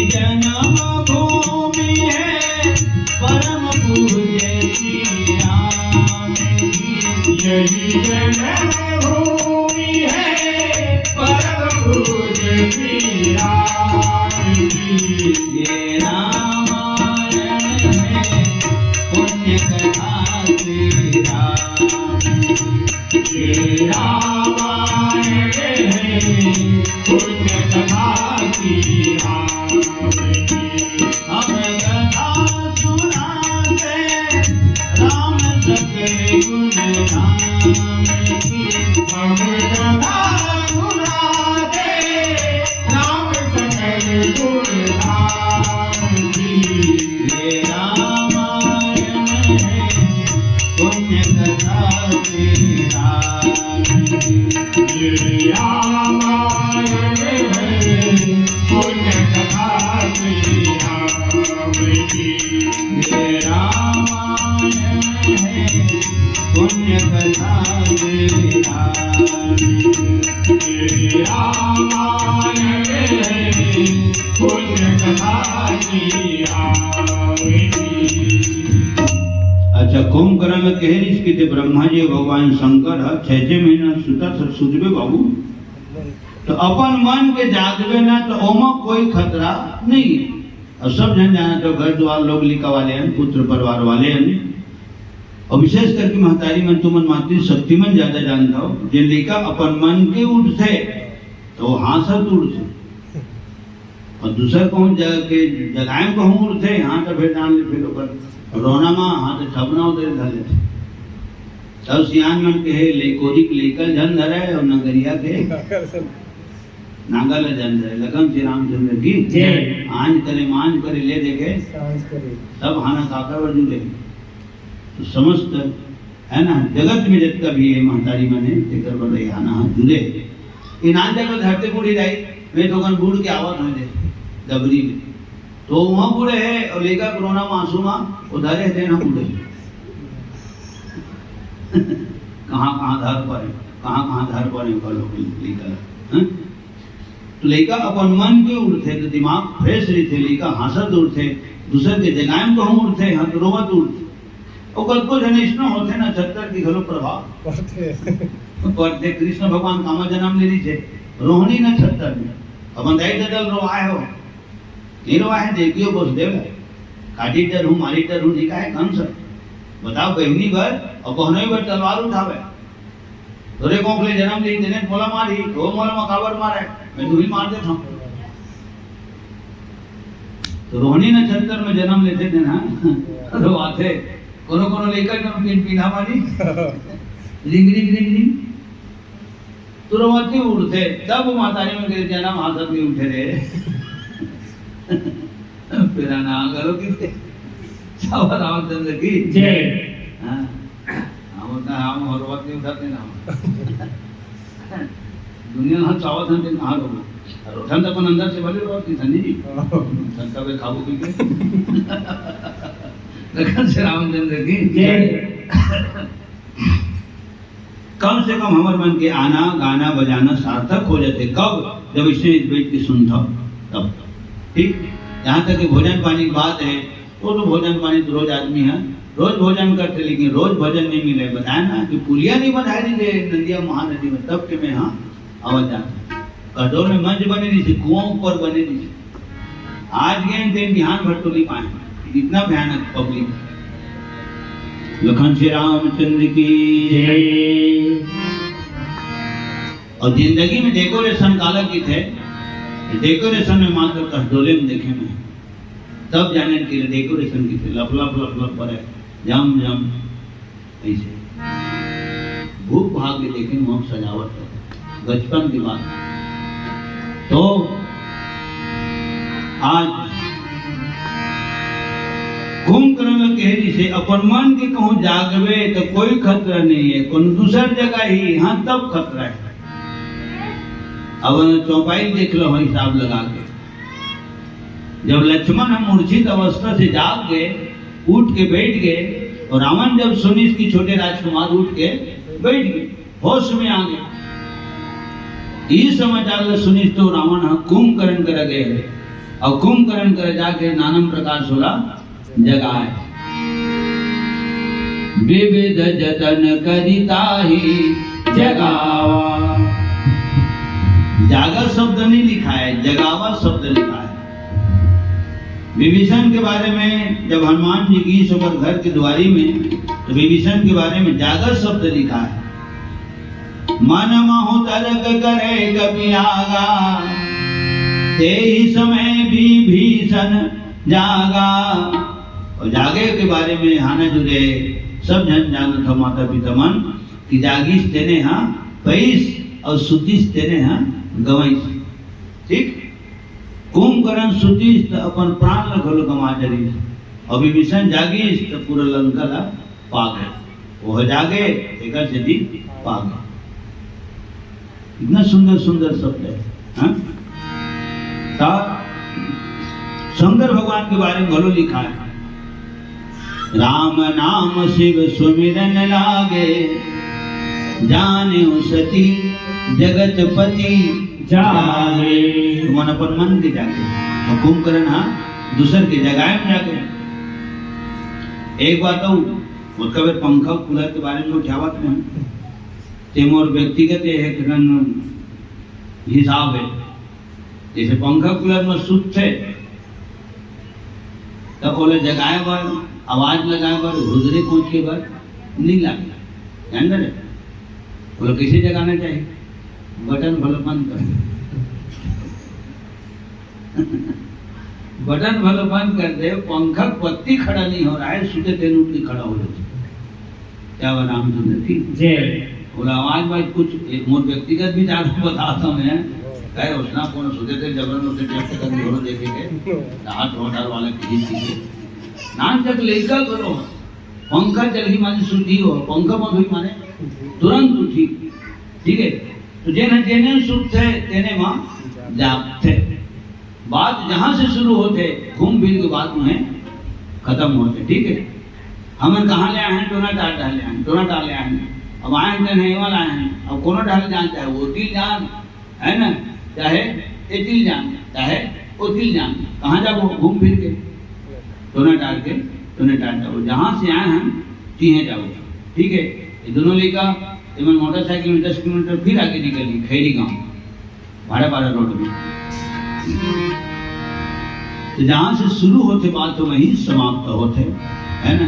जन्म भूमि है परम पूज्य श्री राम की। यही जन्म भूमि है परम पूज्य श्री राम की। ये रामायण है पुण्य कथा श्री राम की। ये रामायण है पुण्य कथा श्री राम की। हम कथा सुनाते राम सकल गुण राम की। हम कथा सुनाते राम सकल गुण राम की। ये रामायण है पुण्य कथा श्री राम की। ये रामायण है पुण्य कथा श्री राम की। ये रामायण है पुण्य कथा श्री राम की। ये रामायण है पुण्य कथा श्री राम की। अच्छा, कुंभकर्ण कहे रिहिस कि ते ब्रह्मा जी अउ भगवान शंकर ह छह छह महीना सुतत हे, सुतबे बाबू, तो अपन मन के जागबे ना, तो ओमा कोई खतरा नहीं है। अब सब झन जानत हो, घर दुवार, लोग लइका वाले हन, पुत्र परिवार वाले हन, अउ विशेष करके महतारी मन, तुमन मातृशक्ति मन ज्यादा जानत हो, जे लइका अपन मन के उठथे, तो वो हाँसत उठथे। अउ दूसर कहूँ जग के जगाए म कहूँ उठथे, हाँ, तो फिर जान ले, फिर ओकर रोना मा, हाँ, तो छबना उधर धर लेथे। तब सियान मन कहे, "लइकोरी के लइका ल झन धरय अउ नगरिया के नांगर ल झन धरय।" लखन श्री रामचंद्र की जय। आंज करे, मांज करे, ले देखे, सांझ करे। तब हाना काकर बर जुरे। तो समस्त, है ना, जगत में जतका भी हे महतारी मन हे, तेकर बर ये हाना ह जुरे। ये नान जगह धरते बूढ़ी दाई, वे तो कन बूढ़ के आवत होय दे, डबरी में। तो वहाँ बूढ़े हे, अउ लइका कोरोना मासूम आ, वो धरे हे, तेन ह बूढ़े। कहाँ, कहाँ धर परे, कहाँ, कहाँ धर परे, ओकर लोग लइका, हैं? तो लइका अपन मन के उठथे, तो दिमाग fresh रहिथे, लइका हाँसत उठथे, दूसर के जगाए म कहूँ उठथे, हाँ, तो रोवत उठथे। अउ कतको झन अइसनो होथे नक्षत्र के घलो प्रभाव पड़थे। पड़थे। कृष्ण भगवान कामा जन्म ले रिहिसे, रोहिणी नक्षत्र में। अपन दाई ददा ल रोवाए हो, नहीं रोवाए हे, देखियो बसुदेव ला। काटी डरहूँ, मारी डरहूँ, नहीं कहे कंस। बताओ, बहिनी बर अउ बहनोई बर तलवार उठावे। तोरे कोख ले जन्म ली, तेने मोला मारही, तो मोला म काबर मारे, मैं तुही मार देत हूँ। तो रोहिणी नक्षत्र में जन्म लेथे तेन ह, रोवाथे। कोनो कोनो लइका जब पिन पिना मारी, रिंग रिंग रिंग रिंग, तो रोवाथे उठथे, तब महतारी मन के जन्म हाथत नहीं उठे रे। तेरा नाम करो कि बाबा रामचंद्र की जय। हाँ। हम उतना, हम और बात नहीं उठाते ना हम। दुनिया हम चावत हम दिन कहाँ लोग। और उठन तो अपन अंदर से भले बात नहीं था, नहीं जी। हाँ। संता पे खाबो पी के। लखन से रामचंद्र की जय। कम से कम हमर मन के आना, गाना, बजाना सार्थक हो जाथे। कब? जब इसे बैठ के सुनथव, तब। ठीक? यहाँ तक कि भोजन पानी की बात है, वो तो भोजन पानी तो रोज आदमी है, रोज भोजन करथे, लेकिन रोज भजन नहीं मिले। बताए ना कि पुलिया नहीं बनाए रहिसे नदिया महानदी में, तब के मैं हाँ आवा जात। कटोर में मंच बने रहिसे, कुआं ऊपर बने रहिसे। आज गए थे बिहान भर टोली पाए, इतना भयानक public। लखन श्री रामचंद्र की जय। और जिंदगी में decoration काला किथे, decoration में मात्र कसडोले में देखे मैं, तब जाने के लिए decoration किथे, लप लप लप लप परे, जम जम, ऐसे। भूख भाग के देखे वहाँ सजावट कर, बचपन की बात। तो आज कुंभकर्ण कहे रिहिसे अपन मन के कहूँ जागबे तो कोई खतरा नहीं है, कोनो दूसर जगह ही, हाँ, तब खतरा है। अब चौपाई देख लो, हिसाब लगा के। जब लक्ष्मण हम मूर्छित अवस्था से जाग गए, उठ के बैठ गए, तो रावण जब सुनिस कि छोटे राजकुमार उठ के बैठ गए, होश में आ गए, इस समाचार ला सुनिस तो रावण ह कुंभकर्ण करा गए और कुंभकर्ण करा जाके नानम प्रकार से ओला जगाए। विविध जतन करि ताहि जगावा। जागा शब्द नहीं लिखा है, जगावा शब्द लिखा है। विभीषण के बारे में जब हनुमान जी गीस ओकर घर के दुआरी में, तो विभीषण के बारे में जागा शब्द लिखा है। मन महु तरक करे कपि आगा, तेहि समय विभीषण जागा। और जागे के बारे में हाना जुरे सब झन जानत हो माता पिता मन कि जागिस तेने हा पईस और सुतिस तेने हा गवईस। ठीक, कुंभकर्ण सुतिस त अपन प्राण ल घलो गमा डरिस, और विभीषण जागिस त पूरा लंका ला पा गए। वो जागे, एकर सेती पा गए। इतना सुंदर सुंदर शब्द है, हाँ? त शंकर भगवान के बारे में घलो लिखा है, राम नाम शिव सुमिरन लागे, जानेउ सती जगत पति जागे। तुमन अपन मन के जागे, और कुंभकर्ण हा दूसर के जगाए में जागे। एक बात तो, ओतका बेर पंखा कूलर के बारे में गोठियावत रहेन, ते मोर व्यक्तिगत एक ठन हिसाब है। जैसे पंखा कूलर में सुतथे, त ओला जगाए बर, आवाज लगाए बर, हुदरे कोंचे बर नहीं लागय, जान डरे। ओला कैसे जगाना चाहिए? बटन भलो बंद कर। बटन भलो बंद कर दे, पंखा पत्ती खड़ा नहीं हो रहा है, सुते तेन उठ के खड़ा हो जाते। क्या बात, रामचंद्र की जय। ओला आवाज भाई कुछ एक मोर व्यक्तिगत विचार को बताता हूँ मैं। कहे उसना कौन सुते थे जबरन उसे टेस्ट कर घोड़ो देखे के। हाथ रोटार वाला किसी चीज। नान तक लेकर करो। पंखा चलही माने सुधी हो, पंखा बंद हुई माने तुरंत उठी। ठीक है, तो जेन जेने सुतथे तेने माँ जागथे। बात जहाँ से शुरू होथे, घूम फिर के बात में खत्म होथे। ठीक है, हमन कहाँ ले आए हैं? टोना टार डहर ले आए हैं, टोना टार ले आए हैं। अब आए हैं, नहीं वाला आए हैं, अब कोनो डहर जान, चाहे वो तिल जान, है ना, चाहे ए तिल जान, चाहे ओ तिल जान, कहाँ जाबो? घूम फिर के टोना टार के, टोना टार जाबो, जहाँ से आए हैं, तिहे जाबो। ठीक है, ये दोनों लइका एमन मोटरसाइकिल में दस किलोमीटर फिर आगे निकल ली, खैरी गांव, भाड़ा भाड़ा रोड में। तो जहाँ से शुरू होथे बात, तो वहीं समाप्त होथे, है ना?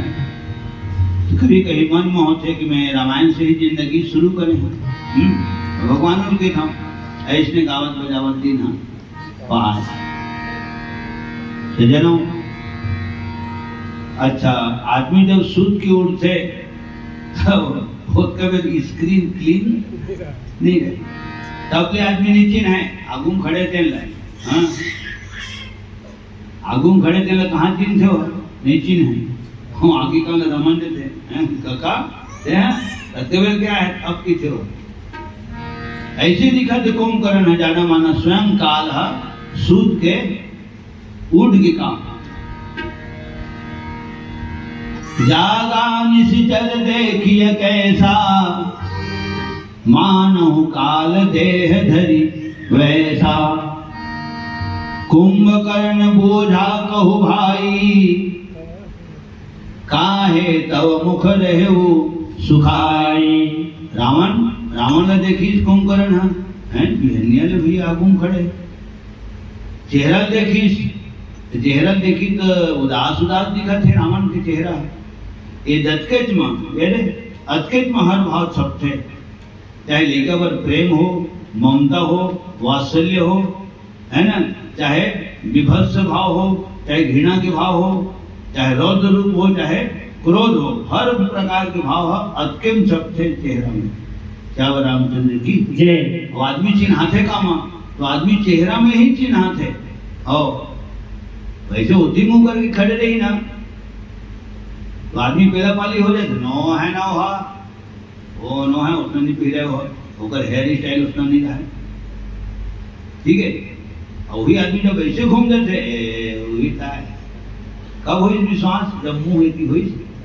तो कभी कभी मन में होथे कि मैं रामायण से ही जिंदगी शुरू करें। हम्म, तो भगवान उनके हम ऐसने गावत बजावत दिन हम पास। तो जनो, अच्छा, आदमी जब सूत के उठथे, तब बहुत कभी स्क्रीन क्लीन नहीं रहे, तब ले आदमी नहीं चिन्हे, आगू में खड़े तेन ला, हाँ, आगू में खड़े तेन ला कहाँ चिन्हथे हो? नहीं चिन्हे। हम आगे काल रमन देते हैं, कका, ते हैं, रखते हुए क्या है, अब की थे हो? ऐसे दिखा थे कुंभकर्ण है, जाना माना स्वयं काल है, सूत के उठ के काम। जागा निशिचर देखिय कैसा, मानहु काल देह धरि वैसा। कुंभकर्ण बोझा कहु भाई, काहे तव मुख रहेउ सुखाई। रावण, रावण ला देखिस कुंभकर्ण ह, हैं, बिहनिया ले भी आगू म खड़े। चेहरा ल देखिस, त चेहरा ल देखिस त उदास उदास दिखत हे रावण के चेहरा। ए दतकेच म, ए रे, अतकेच म हर भाव छपथे। चाहे लइका बर प्रेम हो, ममता हो, वात्सल्य हो, है ना, चाहे विभत्स भाव हो, चाहे घृणा के भाव हो, चाहे रौद्र रूप हो, चाहे क्रोध हो, हर प्रकार के भाव ह अतकेम छपथे चेहरा में। क्या बोल रामचंद्र की जय। अब आदमी चिन्हाथे का माँ, तो आदमी चेहरा में ही चिन्हाथे। हो, वैसे होती मुंह करके खड़े रही ना, तो आदमी पेला पाली हो जाए, नौ है ना हो, वो नो है, उसने नहीं पी रहे हो, ओकर हेयर स्टाइल उसने नहीं रहा है। ठीक है, और वही आदमी जब ऐसे घूम जाते, ए, वही था है। कब हुई विश्वास? जब मुंह एती हुई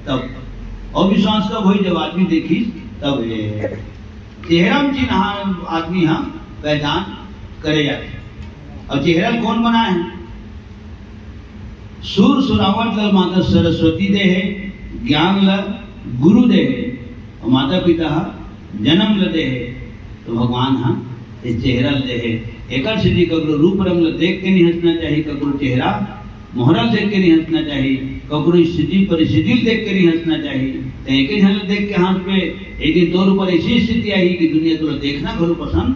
तब। अउ विश्वास कब होई, जब आदमी देखिस तब। ए, चेहरा म चिन्हा आदमी ह पहचान करे जाथे। अउ चेहरा ल कोन बनाए हे? सुर सुरावट ल माता सरस्वती दे हे, ज्ञान ल गुरु दे हे, अउ माता पिता ह जनम ल दे हे। तो भगवान ह ये चेहरा ल दे हे। एकर सेती ककरो रूप रंग ल देख के नहीं हंसना चाहिए, ककरो चेहरा मोहरा ल देख के नहीं हंसना चाहिए, ककरो स्थिति परिस्थिति ल देख के नहीं हंसना चाहिए। तो एक झन ल देख के हंस पे, एक दिन तोर ऊपर ऐसी स्थिति आई कि दुनिया तोला देखना घलो पसंद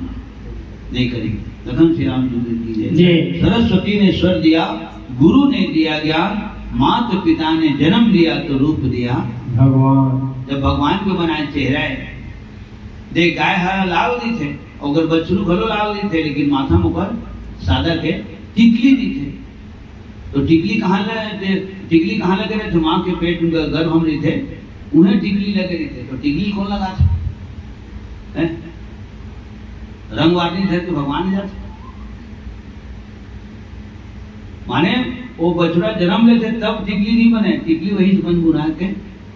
नहीं करी। लखन श्री रामचंद्र की जय। जी। सरस्वती ने स्वर दिया, गुरु ने दिया ज्ञान, मात पिता ने जन्म दिया तो रूप दिया भगवान। जब भगवान को बनाए चेहरा है, देख गाय ह लाल दिखे, ओकर बछरू घलो लाल दिखे, लेकिन माथा म ओकर सादा के टिकली दिखे। तो टिकली कहाँ ले, टिकली कहाँ लगे रहिथे? माँ के पेट में, गर्भ में रहिथे, उहें टिकली लगे रहिथे। तो टिकली कोन लगाथे? हैं? रंगवार नहीं थे तो भगवान जाथे। माने वो बछड़ा जन्म लेथे तब टिकली नहीं बने, टिकली वही से बन बुना के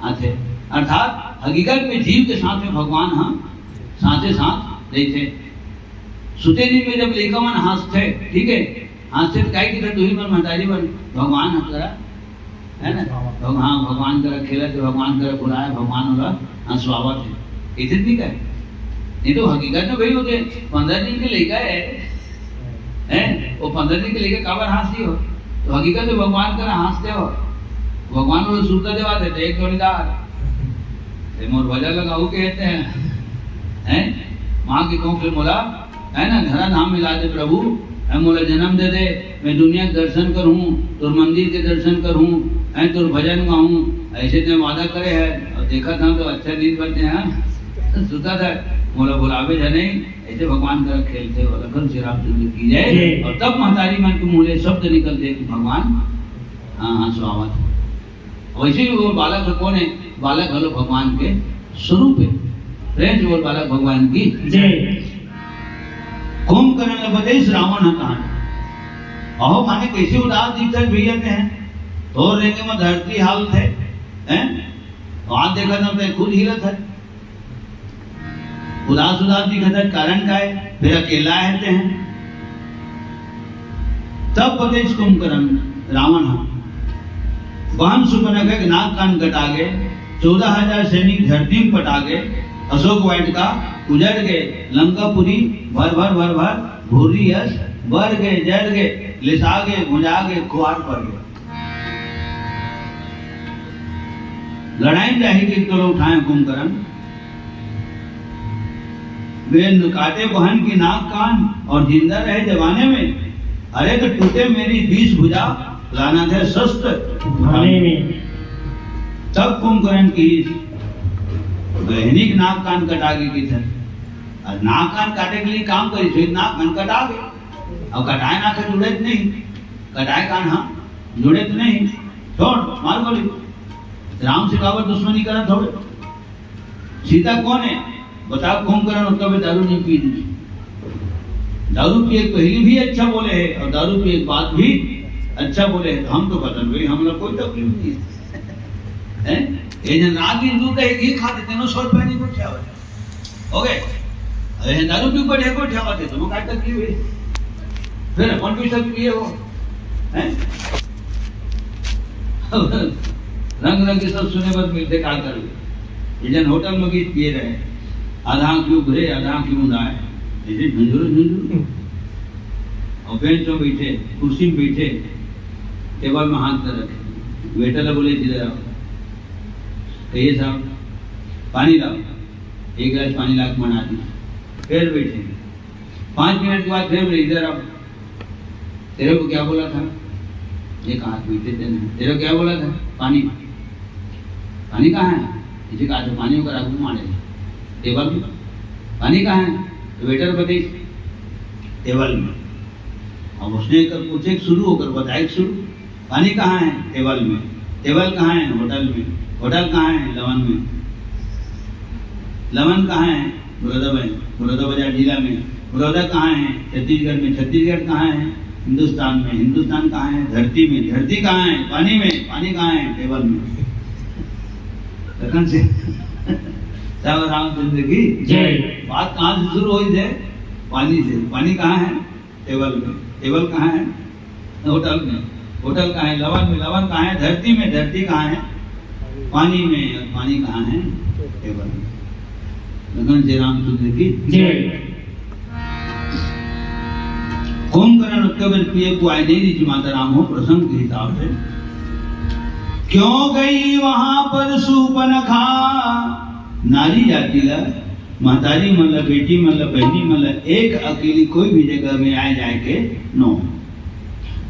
आथे। अर्थात हकीकत में जीव के साथ में भगवान ह साथे साथ रहिथे। सुते नींद में जब लइका मन हंसथे, ठीक है, हंसथे तो काहे कि तू ही मन महतारी बन, भगवान ह करा, है ना? भग-, हाँ, भगवान करा खेलत हे, भगवान करा बुलाए, भगवान ओला हंसवावत हे। इतने भी कहे। नहीं तो हकीकत में भाई होते, पंद्रह दिन के लइका है, हैं? वो पंद्रह दिन के लइका काबर हंसती हो? तो हकीकत में भगवान करा हंसते हो। भगवान ओला सुरता देवाथे, तो एक जोड़ीदार। ते मोर भजन लगाऊ कहते हैं, हैं? माँ की कोख ले मोला, है ना, धरा धाम मिला दे प्रभु, है, मोला जन्म दे दे, मैं दुनिया के दर्शन करूँ, तोर मंदिर के दर्शन करूँ, है, तोर भजन गाऊँ, ऐसे ते वादा करे है। और देखा था तो अच्छा दिन बनते हैं, सुता था, मोला बुलावे जा नहीं, ऐसे भगवान करा खेलते हो। लखन श्री रामचंद्र की जय। जय। और तब महतारी मन के मुँह ले शब्द निकलते कि भगवान, हाँ, हाँ, स्वागत है। वैसे भी वो बालक ह कोन हे? बालक घलो भगवान के स्वरूप हे। प्रेम से बोल, बालक भगवान की जय। कुंभकर्ण ल बतेस रावण ह कहानी। अहो, माने कैसे उदास दिखत भैया ते हैं। तोर रेंगे में धरती हालत हे, हैं? वहां देखा था, ते खुद हिलत है। उदास उदास दिखत हे, कारण का है? फिर अकेला है ते हैं। तब बतेस कुंभकर्ण, रावण ह, बहन सुपनख के नाक कान कटा गे, चौदह हजार सैनिक धरती में पटा गे, अशोक वाटिका उजड़ गे, लंकापुरी भर भर भर भर भूरी यस बर गे, जर गे, लिसा गे, भुंजा गे, खुआर पड़ गे। लड़ाई में जाही कि तोला उठाए कुंभकर्ण। वे न काटे बहन की नाक कान और जिंदा रहे जमाने में। अरे तो टूटे मेरी बीस भुजा, लाना थे शस्त्र उठाने में। तब कुंभकर्ण की बहनी की नाक कान कटा गई कि थे। और नाक कान काटे के लिए काम करी, फिर नाक कान कटा गई। अब कटाए नाक जुड़े नहीं, कटाए कान हम जुड़े तो नहीं, छोड़, मार गोली। राम से काबर दुश्मनी करत हवे? सीता कोन हे? बताओ, कुंभकर्ण उतना भी दारू नहीं पी दी। दारू पिए पहली भी अच्छा बोले है और दारू पिए बाद भी अच्छा बोले है, तो हम तो बतन भाई, हम लोग कोई तकलीफ नहीं है। हैं? ये जन रात दिन दूध दही घी खा देते हैं, सौ रुपया नहीं कुछ क्या होता। हो गए। अरे, दारू पी बैठे, कोई ठेवा दे, तुम काय तकलीफ है? फिर अपन भी सब पिए हो, हैं? रंग रंग के सब सुने बर मिलते, का करूँ? ये जन होटल में भी पिए रहे, आधा आँख उघरे, आधा आँख मुंदाए, ऐसे झुंझुरू झुंझुरू। और बेंच में बैठे, कुर्सी में बैठे, टेबल में हाथ कर रखे, वेटर ला बोले, "इधर आओ।" कहिए, "साहब, पानी लाओ।" एक गिलास पानी ला के मना दी, फिर बैठेंगे। पाँच मिनट के बाद फिर बोले, "इधर आओ, तेरे को क्या बोला था?" ये कहा, "बैठे थे ना, तेरे को क्या बोला था?" "पानी।" "पानी कहाँ है?" इसे कहा, "तो पानी होकर आगू मारे टेबल में।" "पानी कहाँ है?" तो वेटर बताई, "टेबल में।" अब उसने एकर पूछे के शुरू, ओकर बताए के शुरू। "पानी कहाँ है?" "टेबल में।" "टेबल कहाँ है?" "होटल में।" "होटल कहाँ है?" "लवन में।" "लवन कहाँ है?" "बड़ौदा में।" "बड़ौदा बाजार जिला में।" "बड़ौदा कहाँ है?" "छत्तीसगढ़ में।" "छत्तीसगढ़ कहाँ है?" "हिंदुस्तान में।" "हिंदुस्तान कहाँ है?" "धरती में।" "धरती कहाँ है?" "पानी में।" "पानी कहाँ है?" "टेबल में।" लखन से। राम रामचंद्र की जय। बात कहाँ से शुरू हुई थे? पानी से। पानी कहाँ है? टेबल में। टेबल कहाँ है? होटल में। होटल कहाँ है? लवन में। लवन कहाँ है? धरती में। धरती कहाँ है? पानी में। और पानी कहाँ है? टेबल में। लखन से रामचंद्र की जय। कुंभकर्ण उत्तर पिए को आए नहीं जी माता राम हो प्रसंग के हिसाब से। क्यों गई वहां पर सूपनखा? नारी जाति ला, महतारी मन ला, बेटी मन ला, बहनी मन ला एक अकेली कोई भी जगह में आए जाए के नो।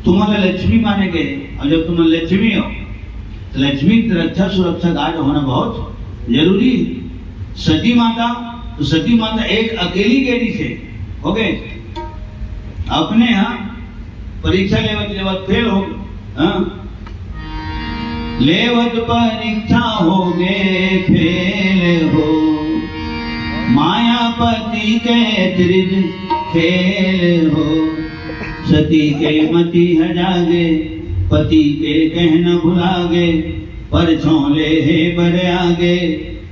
तुमन ला लक्ष्मी माने गए, और जब तुम लक्ष्मी हो तो लक्ष्मी की रक्षा सुरक्षा गार्ड होना बहुत जरूरी है। सती माता, तो सती माता एक अकेली गे रहिसे, हो गए अपने यहाँ परीक्षा लेवत लेवत फेल हो, हाँ? लेवत परीक्षा हो गए फेल हो, मायापति के त्रिज खेल हो। सती के मति ह जागे, पति के कहना भुलागे, पर छोले हे बर आगे,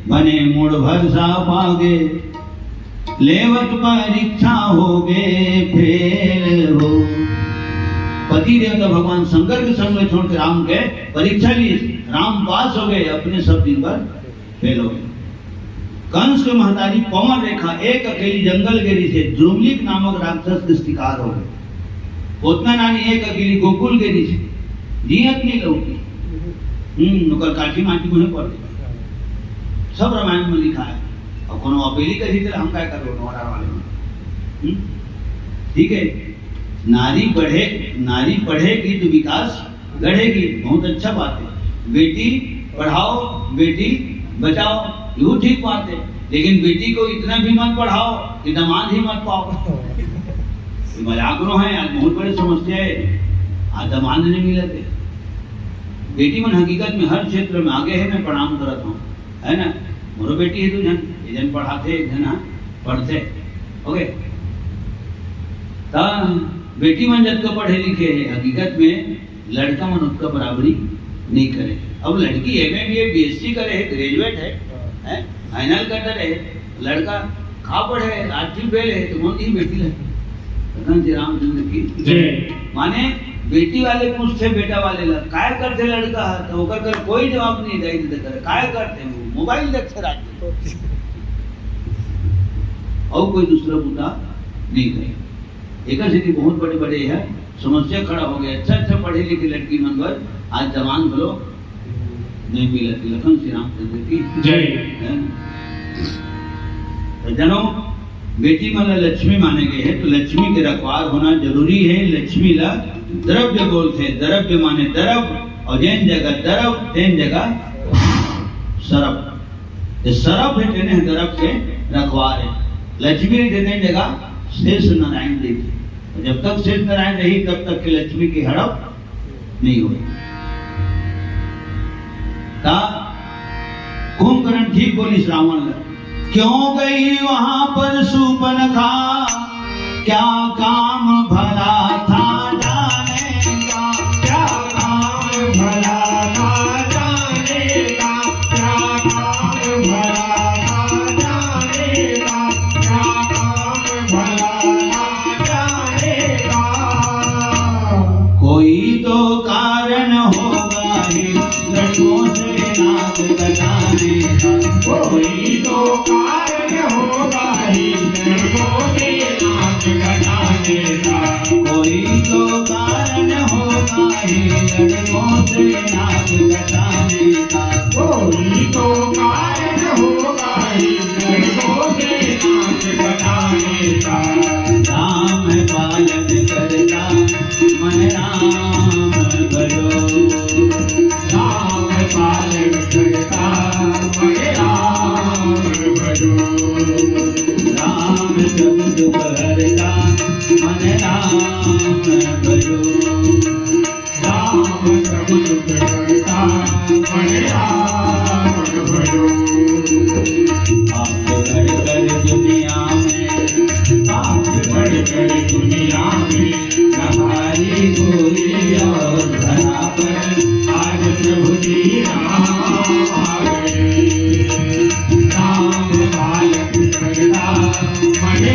बने मूड़ भर साफ आगे। लेवत परीक्षा हो गए फेल हो। पति देवता भगवान शंकर के संग में छोड़ के राम के परीक्षा ली, राम पास हो गए, अपने सब दिन भर फेल हो गए। कंस के महतारी पवन रेखा एक अकेली जंगल गे रहिसे, द्रुमलिक नामक राक्षस के शिकार हो गए। ओतना नानी एक अकेली गोकुल गे रहिसे, जियत नहीं लौटी। हम्म, ओकर काठी माटी मुहे पड़ गई। सब रामायण में लिखा है। और कोनो अपेली करी तो हम काय करो नोरा वाले में। हम्म? ठीक है, नारी पढ़े, नारी पढ़ेगी तो विकास गढ़ेगी, बहुत अच्छा बात है। बेटी पढ़ाओ, बेटी बचाओ, ये ठीक बात है। लेकिन बेटी को इतना भी मत पढ़ाओ कि दामाद ही मत पाओ। ये मजाक नो है, आज बहुत बड़ी समस्या है, आज दामाद नहीं मिलते। बेटी मन हकीकत में हर क्षेत्र में आगे है, मैं प्रणाम करत हूँ, है ना? मोरो बेटी है दू झन, एक झन पढ़ाथे, एक झन हाँ पढ़थे। ओके, त बेटी मन जतका पढ़े लिखे है, हकीकत में लड़का मन उतका बराबरी नहीं करे। अब लड़की एमए बीए बीएससी करे है, ग्रेजुएट है, हैं, फाइनल कर डरे है, लड़का का पढ़े, रात दिन बेल है, तो कौन ही बेटी लगे? भगवान श्री रामचंद्र की जय। माने बेटी वाले पूछते बेटा वाले ला, "काय करते लड़का?" तो ओकर कर कोई जवाब नहीं दे देते करे, "काय करते हो?" मोबाइल देखते रात दिन। और कोई दूसरा मुद्दा नहीं करे। एकर सेती बहुत बड़े-बड़े यह समस्या खड़ा हो गया। अच्छा-अच्छा पढ़े लिखे लड़की मन बर आज जवान घलो नहीं मिलत। लखन श्री रामचंद्र की जय। हैं? तो जनो, बेटी मन ला लक्ष्मी माने गए हैं, तो लक्ष्मी के रखवार होना जरूरी है। लक्ष्मी ला द्रव्य बोलते हैं, द्रव्य माने द्रव, और जेन जगह द्रव, तेन जगह सरप। ये सरप है, तेने है द्रव के रखवार है। लक्ष्मी है, तेने जगह शेष नारायण देव। जब तक शेष नारायण रही, तब तक के लक्ष्मी की हड़प नहीं होय। त कुंभकर्ण ठीक बोलिस रावण ला, "क्यों गई वहां पर सूपनखा, क्या काम भला था जाने का, क्या काम भला था जाने का, क्या काम भला था जाने का, क्या काम भला था जाने का।" कोई तो कारण होगा ही लड़कों से नाक कटाने का। कोई तो कारण होगा ही लड़कों से नाक कटाने का। कोई तो कारण होगा ही लड़कों से नाक कटाने का। कोई तो कारण होगा ही लड़कों से नाक कटाने का। राम पालन करता मन राम भजो। राम पालन करता मन राम भजो।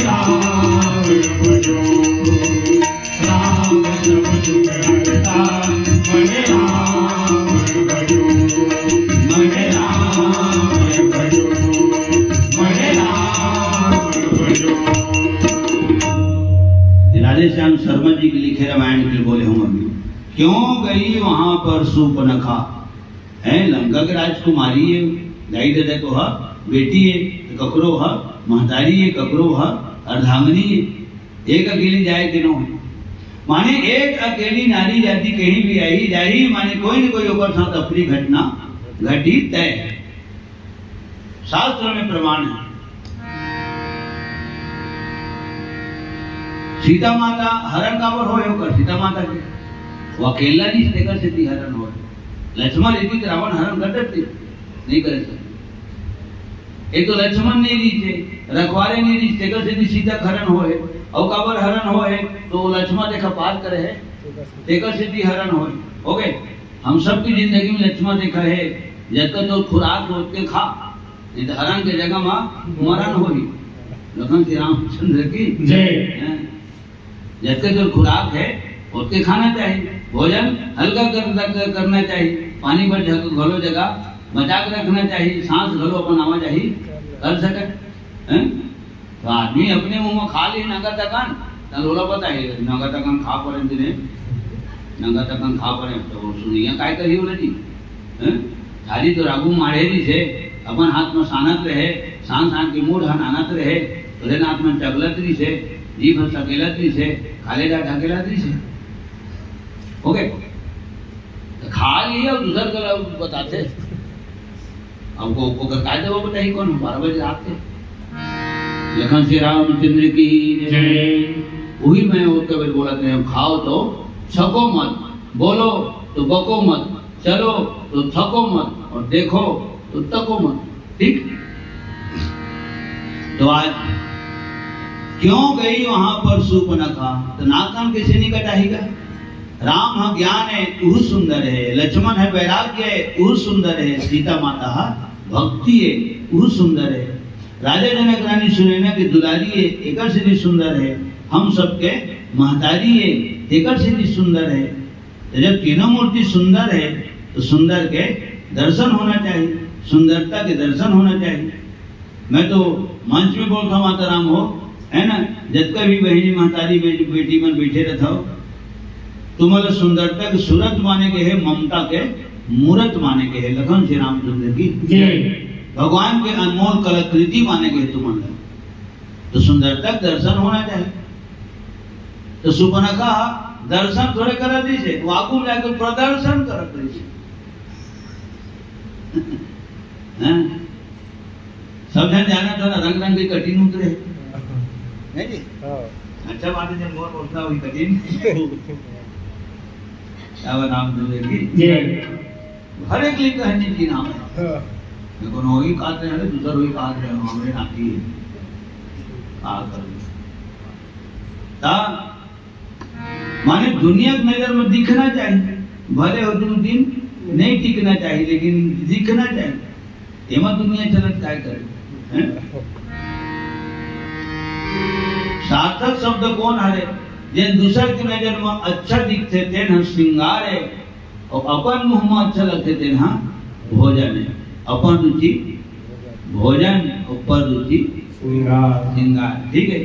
राम भजो, राम सब सुख हरता, मन राम भजो, मन राम भजो, मन राम भजो। राधे श्याम शर्मा जी के लिखे रामायण के बोले हूँ अभी। क्यों गई वहां पर सूपनखा? हैं, लंका के राजकुमारी है, दाई ददा तो ह, बेटी है, तो ककरो ह, महतारी है, ककरो ह, अर्धांगिनी है, एक अकेली जाए के नो है। माने एक अकेली नारी जाति कहीं भी आई जाही, माने कोई न कोई ओकर साथ अप्रिय घटना घटित है। शास्त्र में प्रमाण है। सीता माता हरण काबर होय ओकर? सीता माता के वो अकेला रहिस, तेकर सेती हरण होय। लक्ष्मण रहितिस त रावण हरण कर देतिस? नहीं करे सकते। एक तो लक्ष्मण नहीं रहिस हे, रखवारे नहीं रहिस, तेकर सेती सीता के हरण होय। अउ काबर हरण होय? तो लक्ष्मण रेखा पार करे हे, तेकर सेती हरण होय। हो गए। हम सबकी जिंदगी में लक्ष्मण रेखा है, जतका तोर खुराक हो, ओतके खा, नहीं तो हरण के जगह में मरण होही। लखन श्री रामचंद्र की जय। हैं? जतके तोर खुराक है, ओतके खाना चाहिए, भोजन हल्का कर, कर, करना चाहिए, पानी बर जग-, घलो जगह बचा के रखना चाहिए, सांस घलो अपन आवाजाही कर सके। हैं? तो आदमी अपने मुंह में खा ली नंगा तकन, त लोला पता है, नंगा तकन खा पड़े दिने, नंगा तकन खा पड़े, तो वो सुनिया काय कही बोले जी? हैं? थाली तो रागू माढ़े रहिस हे, अपन हाथ में सानत रहे, सान सान के मुंह ढान आनत रहे, तोरे हाथ में चगलत रहिस हे, जीभ सकेलत रहिस हे, खाले जा ढकेलत रहिस हे। हो गए? तो खा लिए और दूसर का बताते। अब वो, वो कर काय जवाब बताई कौन? बारह बजे रात के। लखन श्री रामचंद्र की जय। वही मैं वो कबीर बोला थे, खाओ तो छको मत, बोलो तो बको मत, चलो तो थको मत और देखो तो तको मत। ठीक? तो आज क्यों गई वहां पर सूपनखा? तो नाक कान कैसे नहीं कटाहीगा? राम ह ज्ञान है, उहू सुंदर है। लक्ष्मण है वैराग्य है, उहू सुंदर है। सीता माता ह भक्ति है, उहू सुंदर है। राजा जनक रानी सुनैना के दुलारी है, एकर से भी सुंदर है। हम सबके महतारी है, एकर से भी सुंदर है। तो जब तीनों मूर्ति सुंदर है, तो सुंदर के दर्शन होना चाहिए, सुंदरता के दर्शन होना चाहिए। मैं तो मंच में बोलता हूँ, माता राम हो, है ना, जतका भी बहिनी, महतारी, बेटी, बेटी मन बैठे रहता हो, तुम्हारा सुंदरता के सूरत माने के है, ममता के मूरत माने के है। लखन श्री रामचंद्र की जय। भगवान के अनमोल कलाकृति माने के है तुम्हारा। तो सुंदरता के दर्शन होना चाहिए। तो सुपनखा दर्शन थोड़े करत रहिस हे, वो आगू में जाके प्रदर्शन करत रहिस हे। हैं? सब झन जाना था ना, रंग रंग के कटिंग उतरे। नहीं जी? हाँ। अच्छा बात है, जब मोर बोलता हुई कटिंग। क्या नाम दूंगे जी? जय। हर एक लिंग है जिनकी नाम है। हाँ। देखो, नौवीं काट रहे हैं, दूसरा वही काट रहे हैं, हमारे नाती है। का करूं? ता माने दुनिया के नजर में दिखना चाहिए, भले हो दो दिन नहीं टिकना चाहिए, लेकिन दिखना चाहिए। एमा दुनिया चलत काय करे, हैं? सार्थक शब्द कौन हरे? जे दूसर के नजर में अच्छा दिखथे, तेन ह श्रृंगार है, और अपन मुंह में अच्छा लगथे, तेन ह भोजन है। अपन रुचि भोजन, और पर रुचि श्रृंगार। श्रृंगार, ठीक है।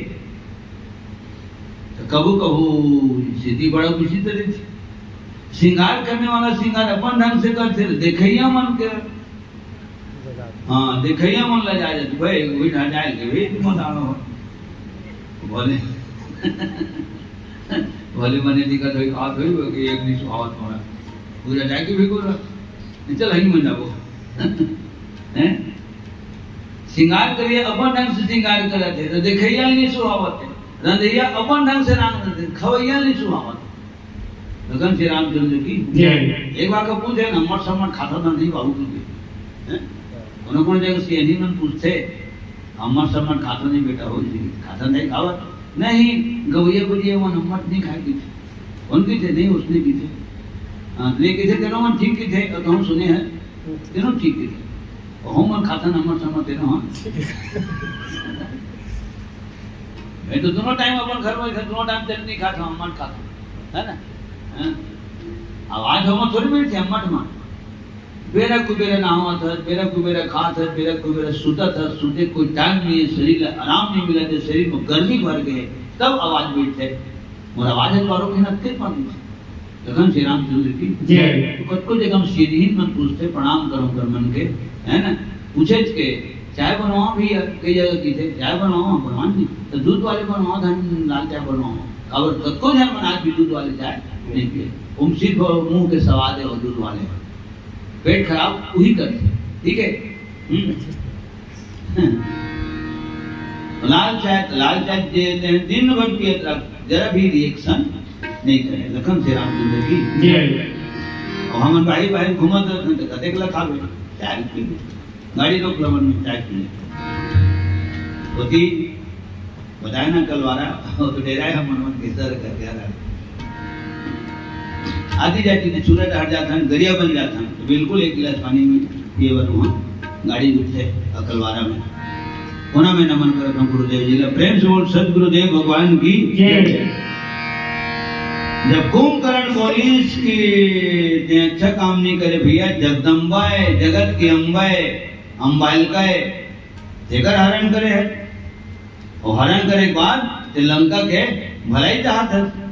तो कभू कभू स्थिति बड़ा विचित्र रहिथे। श्रृंगार करने वाला श्रृंगार अपन ढंग से करथे, देखइया मन के, हाँ, देखइया मन ला जा जाथे, भाई, वही ढा जाए के, भाई, तुम बताओ। भोले, भोले मने दिखत होई, खात होई, वो कि एक नहीं सुहावत होना। पूरा जाके भी बोला, चल, हई मन जाबो। हैं? श्रृंगार करिए, अपन ढंग से श्रृंगार करत हे, तो देखइया नहीं सुहावत है। रंधइया अपन ढंग से रांध देथे, खवइया नहीं सुहावत। गगन श्री रामचंद्र की जय। एक बार का पूछे ना, अम्मट सम्मट खाता था नहीं बाबू तुझे, हैं? कोनो कोनो जगह से यही मन पूछथे, अम्मट सम्मट खाता नहीं बेटा, हो जी, खाता नहीं खावत? नहीं, गवैया गुड़िया वो अम्मट नहीं खाए की थे। कौन की थे? नहीं, उसने की थे। हाँ, नहीं की थे, तेनो मन ठीक की थे, और तो हम सुने हैं, तेनो ठीक की थे। और हम मन खाता ना, अम्मट सम्मट तेनो, हाँ। मैं तो दोनों टाइम अपन घर में, दोनों टाइम चटनी खात हूँ, अम्मट खात हूँ, है ना? हाँ? आवाज हो थोड़ी मिलती अम्मट में। बेरा कुबेरा नहावत हस, बेरा कुबेरा खात हस, बेरा कुबेरा सुतत हस, सुते कोई टाइम नहीं है, शरीर ला आराम नहीं मिला, तो शरीर में गर्मी भर गए, तब आवाज बैठे। मोर आवाज है, पारो के ना, फिर पानी। लखन श्री रामचंद्र की जय। तो कतको जगह हम सीधी मन पूछते, प्रणाम करो कर मन के, है ना? पूछे के, "चाय बनवाओ भैया?" कई जगह की थे, "चाय बनवाओ?" हम बनवा नहीं, तो दूध वाले बनवाओ, धन लाल चाय बनवाओ। अब कतको जन मन आज भी दूध वाले चाय नहीं पिए। हम सिर्फ मुंह के स्वाद है और दूध वाले, पेट खराब वही करते, ठीक है? हम्म। लाल चाय, लाल चाय देते हैं, दिन भर पियत रह, जरा भी रिएक्शन नहीं करे। लखन श्री रामचंद्र की जय। और हमन बाहर बाहर घूमत रहते हैं, तो कते के लखावे, चाय पी ले। गाड़ी रोक लवन में चाय पी ले। होती बताए ना कलवारा, वो तो डेरा है, मन मन के सर कर दिया था। आती जाती थी, सूरज हट जाता है, दरिया बन जाता है, तो बिल्कुल एक गिलास पानी में पिए बर वहाँ गाड़ी उठे और कलवारा में। कोना में नमन करत हूँ गुरुदेव जी ला। प्रेम से बोल सतगुरुदेव भगवान की जय। जब कुंभकर्ण बोलिस कि ते अच्छा काम नहीं करे भैया, जगदम्बा है, जगत की अम्बा है, अम्बालिका है, तेकर हरण करे है। और हरण करे के बाद ते लंका के भलाई चाहत है।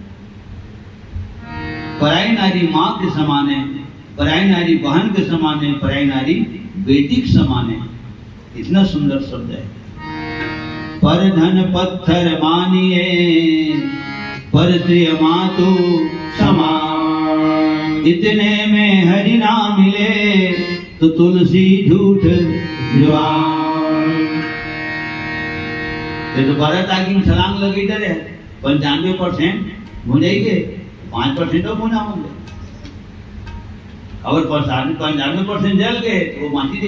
पराई नारी माँ के समान है, पराई नारी बहन के समान है, पराई नारी बेटी के समान है। इतना सुंदर शब्द है। "पर धन पत्थर मानिए, पर श्रिय मातु समान। इतने में हरि ना मिले, तो तुलसी झूठ जवान।" ये तो भरत आगी में छलांग लगे डरे, पंचानवे परसेंट भुंजाई के, पाँच परसेंट तो भुना होंगे। अगर पंचानवे परसेंट जल गए, तो वो माटी दे